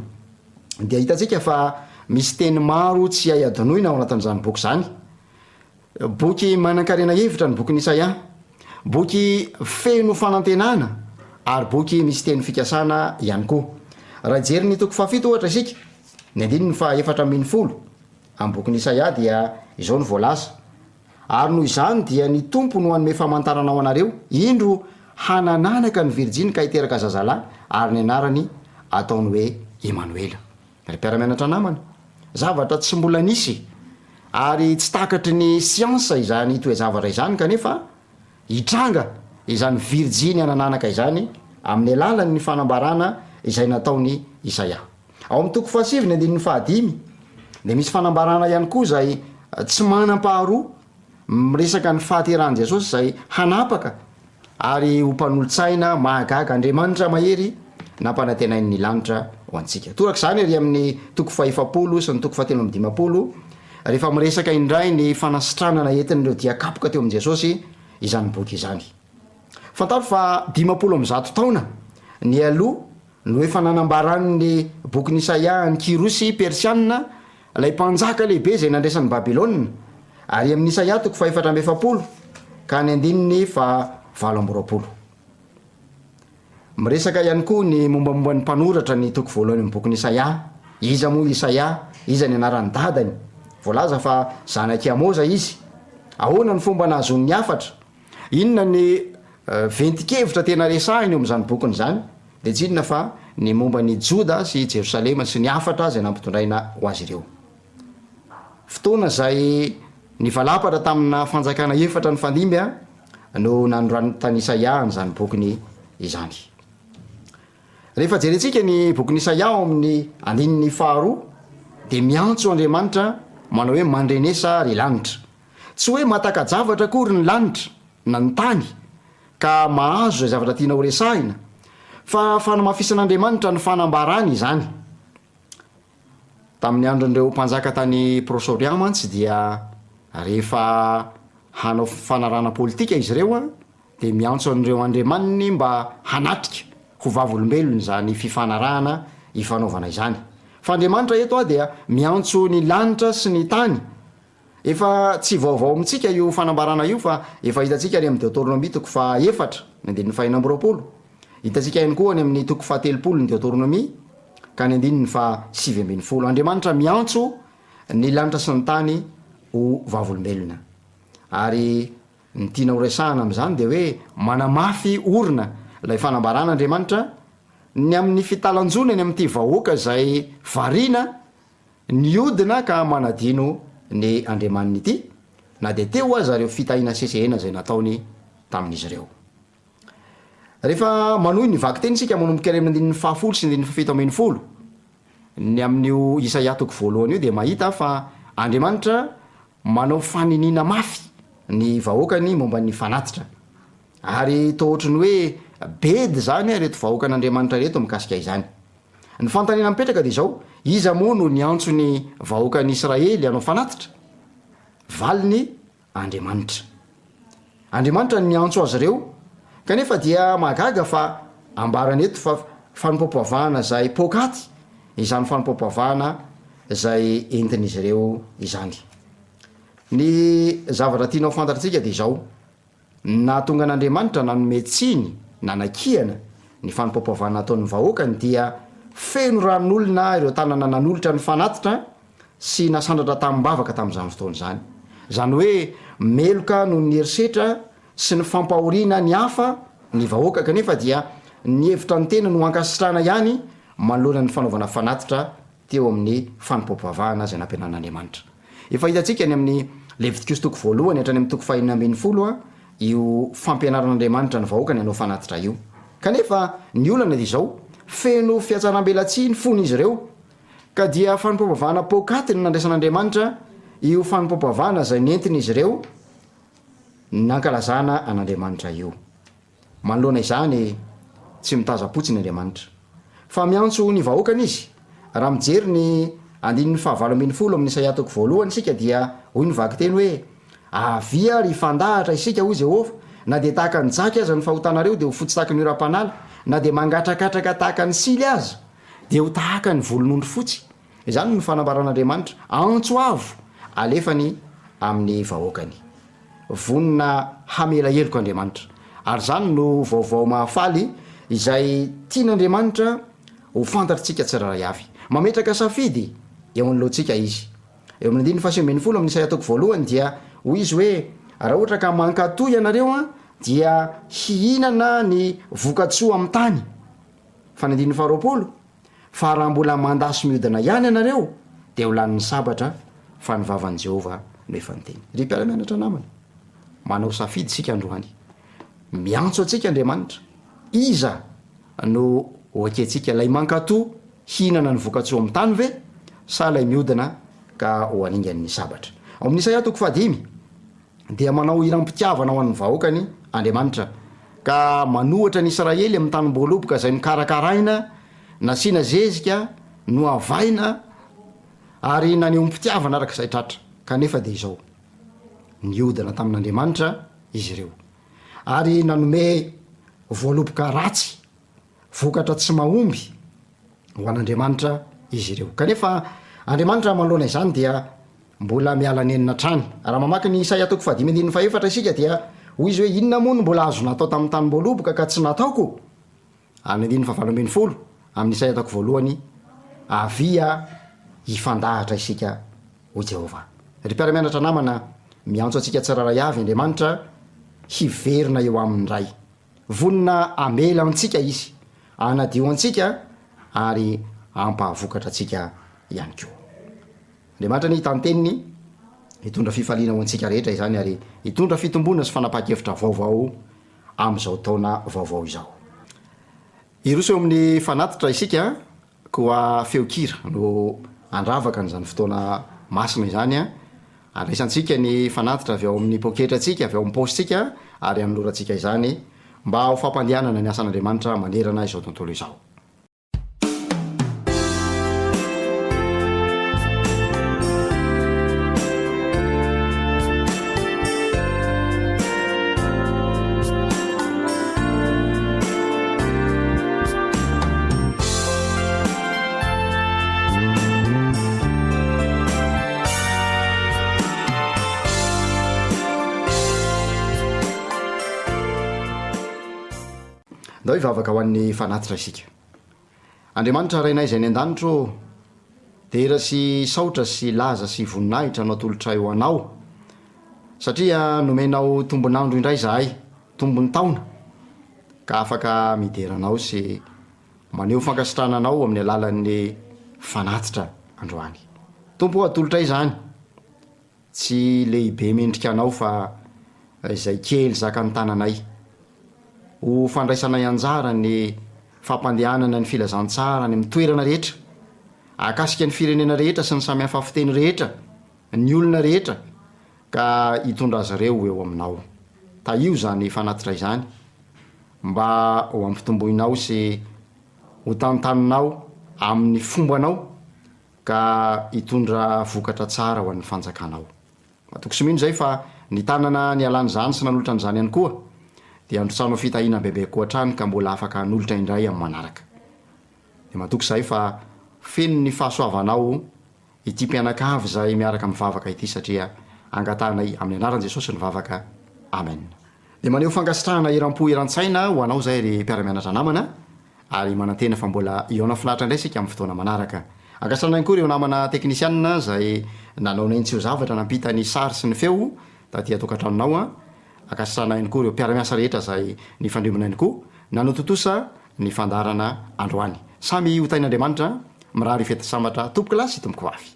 dia hitantsika fa misy teny maro tsy hay adinoina ao anatin'izany boky izany. Boky manankarena hevitra ny bokin'i Isaia. Boky feno fanantenana ary boky misy teny fikasana ihany koa. Raha hijery ny toko fahafito ohatra isika, ny andininy faha 14 amin'ny bokin'i Isaia dia izao no voalaza, Ary noho izany dia ny Tompo no hanome famantarana ho anareo, indro, hanan'anaka ny virjiny ka hiteraka zazalahy, ary ny anarany ataony hoe Imanoela. Ry mpiara-mianatra namana, zavatra tsy mbola nisy ary tsy takatry ny siansa izany toe-javatra izany kanefa hitranga izany virjiny hanan'anaka izany amin'ny alalan'ny fanambarana izay nataon'i Isaia. Ao amin'ny toko fahasivy ny andininy fahadimy dia misy fanambarana ihany koa izay tsy manam-paharoa miresaka ny fahaterahan'i Jesosy izay hanapaka ary ho mpanolo-tsaina mahagaga Andriamanitra mahery nampanantenain'ny lanitra ho antsika. Toraka izany ery amin'ny toko fahefapolo sy ny toko fahatelo amby dimampolo rehefa miresaka indray ny fanasitranana entin'ireo dian-kapoka teo amin'i Jesosy izany boky izany. Fantaro fa 150 taona nialoha no efa nanambaran'ny bokin'i Isaia an'i Kyrosy Persiana, ilay mpanjaka lehibe izay nandresy an'i Babylona, ary amin'ny Isaia toko faha-44 ka ny andininy faha-28. Miresaka ihany koa ny mombamomba ny mpanoratra ny toko voalohany amin'ny bokin'i Isaia. Iza moa i Isaia? Iza ny anaran'ny dadany? Voalaza fa zanak'i Amoza izy. Ahoana ny fomba nahazoany ny hafatra? Inona ny ventin-kevitra tena resahiny eo amin'izany bokiny izany? Dia tsy inona fa ny momba an'i Joda sy i Jerosalema sy ny hafatra izay nampitondraina ho azy ireo. Fotoana izay nivalapatra tamina fanjakana efatra nifandimby no nanoratan'i Isaia an'izany bokiny izany. Rehefa jerentsika ny bokin'i Isaia ao amin'ny andininy faharoa dia miantso Andriamanitra manao hoe mandrenesa ry lanitra. Tsy hoe mahataka-javatra akory ny lanitra na ny tany ka mahazo izay zavatra tiana horesahina, fa fanamafisan'Andriamanitra ny fanambarany izany. Tamin'ny andron'ireo mpanjaka tany Proche-Orient mantsy dia rehefa hanao fifanarahana politika izy ireo dia miantso an'ireo andriamaniny mba hanatrika ho vavolombelony izany fifanarahana ifanaovana izany. Fa Andriamanitra eto dia miantso ny lanitra sy ny tany Efa tsy vaovao amintsika io fanambarana io fa efa hitantsika any amin'ny Deoteronomia toko faha-efatra, ny andininy faha-26. Hitantsika ihany koa any amin'ny toko faha-telopolo ny Deoteronomia ka ny andininy faha-19. Andriamanitra miantso ny lanitra sy ny tany ho vavolombelona. Ary ny tiana horesahana amin'izany dia hoe manamafy orina ilay fanambarana Andriamanitra ny amin'ny fitalanjonany amin'ity vahoaka izay variana Niodina ka manadino ny Andriamaniny ity, na dia teo aza ireo fitahiana sesehena izay nataony tamin'izy ireo. Rehefa manohy ny vakiteny isika manomboka any amin'ny andininy fahafolo sy andininy fahafito 17, ny amin'io Isaia toko voalohany io dia mahita fa Andriamanitra manao faniniana mafy ny vahoakany momba ny fanatitra. Ary toa ohatry ny hoe bedy izany ireto vahoakan'Andriamanitra ireto mikasika izany. Ny fanontaniana mipetraka dia izao, iza moa no niantso ny vahoakan'i Israely hanao fanatitra? Valiny, Andriamanitra. Andriamanitra no niantso azy ireo, kanefa dia mahagaga fa ambarany eto fa fanompoam-pivavahana izay poakaty izany fanompoam-pivavahana izay entin'izy ireo izany. Ny zavatra tiana ho fantatritsika dia izao, Ny nahatonga an'Andriamanitra nanome tsiny, nanakihana, ny fanompoam-pivavahana nataon'ny vahoakany dia feno ran'olona ireo tanana nanolotra ny fanatitra sy nasandratra tamim-bavaka tamin'izany fotoana izany. Izany hoe meloka noho ny herisetra sy ny fampahoriana ny hafa ny vahoaka kanefa dia nihevitra ny tenany ho ankasitrahana ihany manoloana ny fanaovana fanatitra teo amin'ny fanompoam-pivavahana izay nampianarin'Andriamanitra. Efa hitantsika any amin'ny Levitikosy toko voalohany hatrany amin'ny toko fahenina 16 io fampianaran'Andriamanitra ny vahoakany hanao fanatitra io. Kanefa ny olana dia izao, feno fihatsaram-belatsihy ny fon'izy ireo, ka dia fanompoam-pivavahana poakaty no nandraisan'Andriamanitra io fanompoam-pivavahana izay nentin'izy ireo nankalazana an'Andriamanitra io. Manoloana izany, tsy mitazam-potsiny Andriamanitra. Fa miantso ny vahoakany Izy. Raha mijery ny andininy faha-18 amin'ny Isaia toko voalohany isika dia hoy ny vakiteny hoe, Avia ary hifandahatra isika, hoy Jehovah, na dia tahaka ny jaky aza ny fahotanareo dia ho fotsy tahaka ny oram-panala, na dia mangatrakatraka tahaka ny sily aza dia ho tahaka ny volon'ondry fotsy. Izany no fanambaran'Andriamanitra, antso avo alefany amin'ny vahoakany. Vonona hamela heloka Andriamanitra. Ary izany no vaovao mahafaly izay tian'Andriamanitra. Ho fantatr'tsika tsirairay avy. Mametraka safidy eo anoloantsika Izy. Eo amin'ny andininy faha-19 amin'ny Isaia toko voalohany dia hoy Izy hoe, Raha ohatra ka mankatò ianareo dia hihinana ny voka-tsoa amin'ny tany. Fa ny andininy faha-20, Fa raha mbola mandà sy mihodina ihany ianareo dia ho lanin'ny sabatra fa ny vavan'i Jehovah no efa niteny. Ry mpiara-mianatra namana, manao safidy isika androany. Miantso antsika Andriamanitra. Iza no ho ekentsika, ilay mankatò hihinana ny vokatsoa amin'ny tany ve, sa ilay mihodina ka ho haningan'ny sabatra? Ao amin'ny Isaia toko fahadimy, dia manao hiram-pitiavana ho an'ny vahoakany Andriamanitra, ka manohatra ny Israely amin'ny tanim-boaloboka izay nokarakaraina, nasiana zezika, nohavaina, ary nanehoam-pitiavana araka izay tratra. Kanefa dia izao, nihodina tamin'Andriamanitra izy ireo. ary nanome voaloboka ratsy, vokatra tsy mahomby ho an'Andriamanitra izy ireo. Kanefa Andriamanitra manoloana izany dia mbola miala nenina hatrany. Raha mamaky ny Isaia toko fahadimy andininy fahefatra isika dia hoy izy hoe, Inona moa no mbola azo natao tamin'ny tanim-boaloboka ka tsy nataoko? Ary ny andininy fahavalo ambinifolo amin'ny Isaia toko voalohany, Avia hifandahatra isika, hoy Jehovah. Ry mpiara-mianatra namana, miantso antsika tsirairay avy Andriamanitra hiverina eo aminy Ray. Vonona hamela antsika Izy, hanadio antsika ary hampahavokatra antsika ihany koa. Andriamanitra anie hitan-teniny, hitondra fifaliana ho antsika rehetra izany ary hitondra fitomboana sy fanapahan-kevitra vaovao amin'izao taona vaovao izao. Hiroso eo amin'ny fanatitra isika, koa feon-kira no handravaka an'izany fotoana masina izany. Handraisantsika ny fanatitra avy ao amin'ny poketrantsika, avy ao amin'ny paosintsika, ary hanolorantsika izany mba ho fampandehanana ny asan'Andriamanitra manerana izao tontolo izao. Ndao hivavaka ho an'ny fanatitra isika. Andriamanitra Rainay izay any an-danitra ô, dera sy saotra sy laza sy voninahitra no atolotray ho Anao, satria nomenao tombon'andro indray izahay, tombon-taona, ka afaka midera Anao sy maneho fankasitrahana Anao amin'ny alalan'ny fanatitra androany. Tompo ô, atolotray izany. Tsy lehibe mendrika anao fa izay kely zakan'ny tananay. Ho fandraisanay anjara ny fampandehanana ny filazantsara any amin'ny toerana rehetra, ahakasika ny firenena rehetra sy ny samihafa fiteny rehetra, ny olona rehetra, ka hitondra azy ireo ho eo aminao. Tahio izany fanatitra izany mba ho ampitomboinao sy ho tantaninao amin'ny fombanao Ka hitondra vokatra tsara ho an'ny fanjakanao. Matoky sy mino izay fa ny tanana nialana izany sy nanolotra an'izany ihany koa dia handrotsahanao fitahiana bebe koa hatrany ka mbola afaka hanolotra indray amin'ny manaraka. Dia matoky izahay fa feno ny fahasoavanao ity mpianakavy izay miaraka mivavaka ity satria angatahanay amin'ny anaran'i Jesosy ny vavaka. Amen. Dia maneho fankasitrahana eram-po eran-tsaina ho anao izay ry mpiara-mianatra namana ary manantena fa mbola hihaona finaritra indray isika amin'ny fotoana manaraka. Ankasitrahana ihany koa ireo namana teknisianina izay nanao ny ainy tsy ho zavatra nampita ny sary sy ny feo taty an-tokantranonao. Ankasitrahana ihany koa ireo mpiara-miasa rehetra izay nifandrimbona ihany koa nanotontosa ny fandaharana androany. Samy ho tahin'Andriamanitra, mirary fety sambatra tompokolahy sy tompokovavy.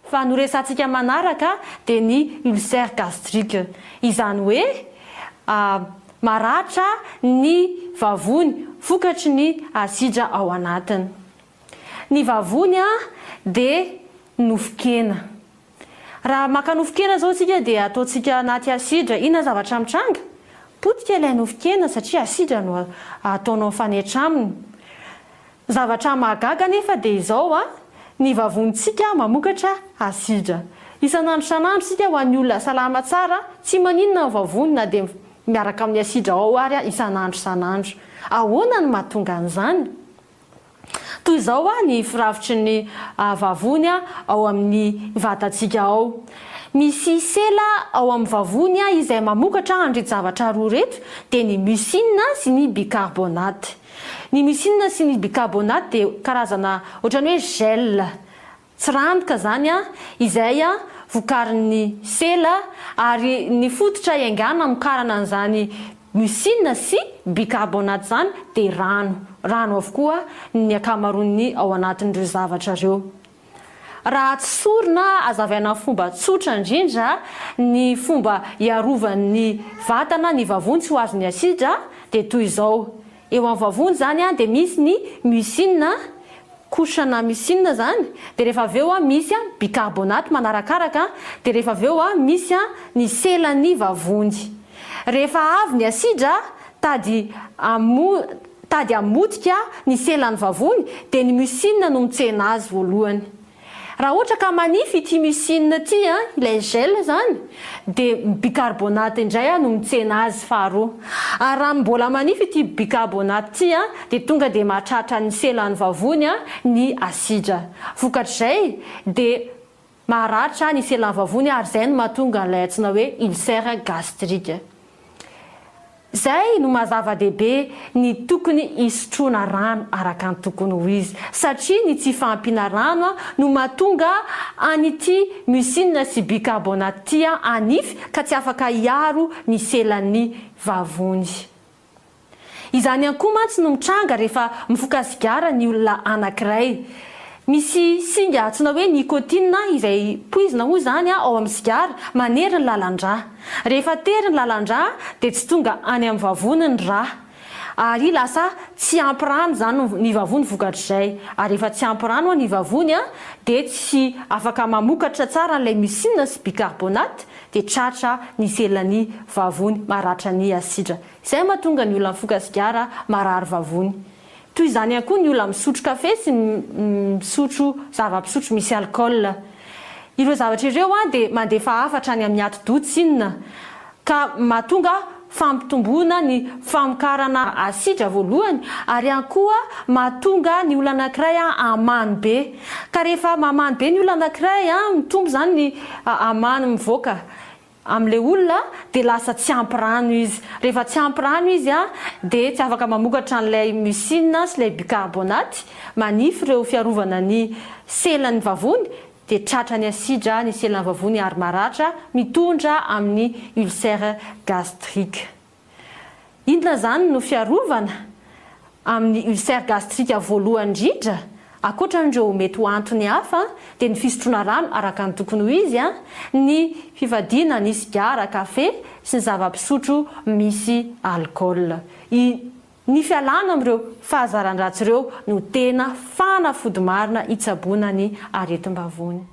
Fa ny horesahantsika manaraka dia ny ulcère gastrique. Izany hoe maratra ny vavony vokatry ny asidra ao anatiny. Ny vavony dia nofon-kena. Raha maka nofon-kena izao isika dia ataontsika anaty asidra, inona ny zavatra mitranga? Potika ilay nofon-kena satria asidra no ataonao mifanetra aminy. Zavatra mahagaga anefa dia izao an, ny vavonintsika mamokatra asidra. Isan'andro isan'andro isika ho an'ny olona salama tsara, tsy maninona ny vavony na dia miaraka amin'ny asidra ao ary isan'andro isan'andro. Ahoana no mahatonga an'izany? Toy izao ny firafitry ny vavony ao amin'ny vatantsika ao. Misy sela ao amin'ny vavony izay mamokatra an'ireto zavatra roa ireto dia ny mucine sy ny bicarbonate. Ny mucine sy ny bicarbonate dia karazana ohatran'ny hoe gel, tsiranoka izany izay vokarin'ny sela ary ny fototra iaingàna hamokarana an'izany mucine sy bicarbonate izany dia rano. Rano avokoa ny ankamaroan'ny ao anatin'ireo zavatra ireo. Raha tsy sorona, azavaina amin'ny fomba tsotra indrindra ny fomba hiarovan'ny vatana ny vavony tsy ho azon'ny asidra dia toy izao, eo amin'ny vavony izany dia misy ny mucine, couche ana mucine izany, dia rehefa avy eo misy bicarbonate manarakaraka, dia rehefa avy eo misy ny selan'ny vavony. Rehefa avy ny asidra, tady amo Tady hamotika ny selan'ny vavony dia ny mucine no mitsena azy voalohany. Raha ohatra ka manify ity mucine ity an, ilay gel izany, dia ny bicarbonate indray no mitsena azy faharoa. Ary raha mbola manify ity bicarbonate ity an, dia tonga dia mahatratra ny selan'ny vavony ny asidra. Vokatr'izay dia maharatra ny selan'ny vavony ary izay no mahatonga an'ilay antsoina hoe ulcère gastrique. Izay no maha zava-dehibe ny tokony hisotroana rano araka ny tokony ho izy, satria ny tsy fahampiana rano no mahatonga an'ity mucine sy bicarbonate ity hanify ka tsy afaka hiaro ny selan'ny vavony. Izany ihany koa mantsy no mitranga rehefa mifoka sigara ny olona anankiray. Misy singa antsoina hoe nicotine izay poizina hoy izany ao amin'ny sigara, manery ny lalan-drà. Rehefa tery ny lalan-drà dia tsy tonga any amin'ny vavony ny rà. Ary lasa tsy ampy rano izany ny vavony vokatr'izay. Ary rehefa tsy ampy rano ny vavony dia tsy afaka mamokatra tsara an'ilay mucine sy bicarbonate dia tratra ny selan'ny vavony maratra ny asidra. Izay mahatonga ny olona mifoka sigara marary vavony. Toy izany ihany koa ny olona misotro kafe sy misotro zava-pisotro misy alikaola. Ireo zavatra ireo dia mandefa hafatra any amin'ny atidoha tsinona ka mahatonga fampitomboana ny famokarana asidra voalohany ary ihany koa mahatonga ny olona anankiray hamany be. Ka rehefa mamany be ny olona anankiray, mitombo izany ny amany mivoaka. Amin'ilay olona dia lasa tsy ampy rano izy. Rehefa tsy ampy rano izy dia tsy afaka mamokatra an'ilay mucine sy ilay bicarbonate manify ireo fiarovana ny selan'ny vavony dia tratran'ny asidra ny selan'ny vavony ary maratra mitondra amin'ny ulcère gastrique. Inona izany no fiarovana amin'ny ulcère gastrique voalohany indrindra? Ankoatra an'ireo mety ho antony hafa dia ny fisotroana rano araka ny tokony ho izy, ny fifadiana ny sigara, kafe sy ny zava-pisotro misy alikaola. I Ny fialana amin'ireo fahazaran-dratsy ireo no tena fanafody marina hitsaboana ny aretim-bavony.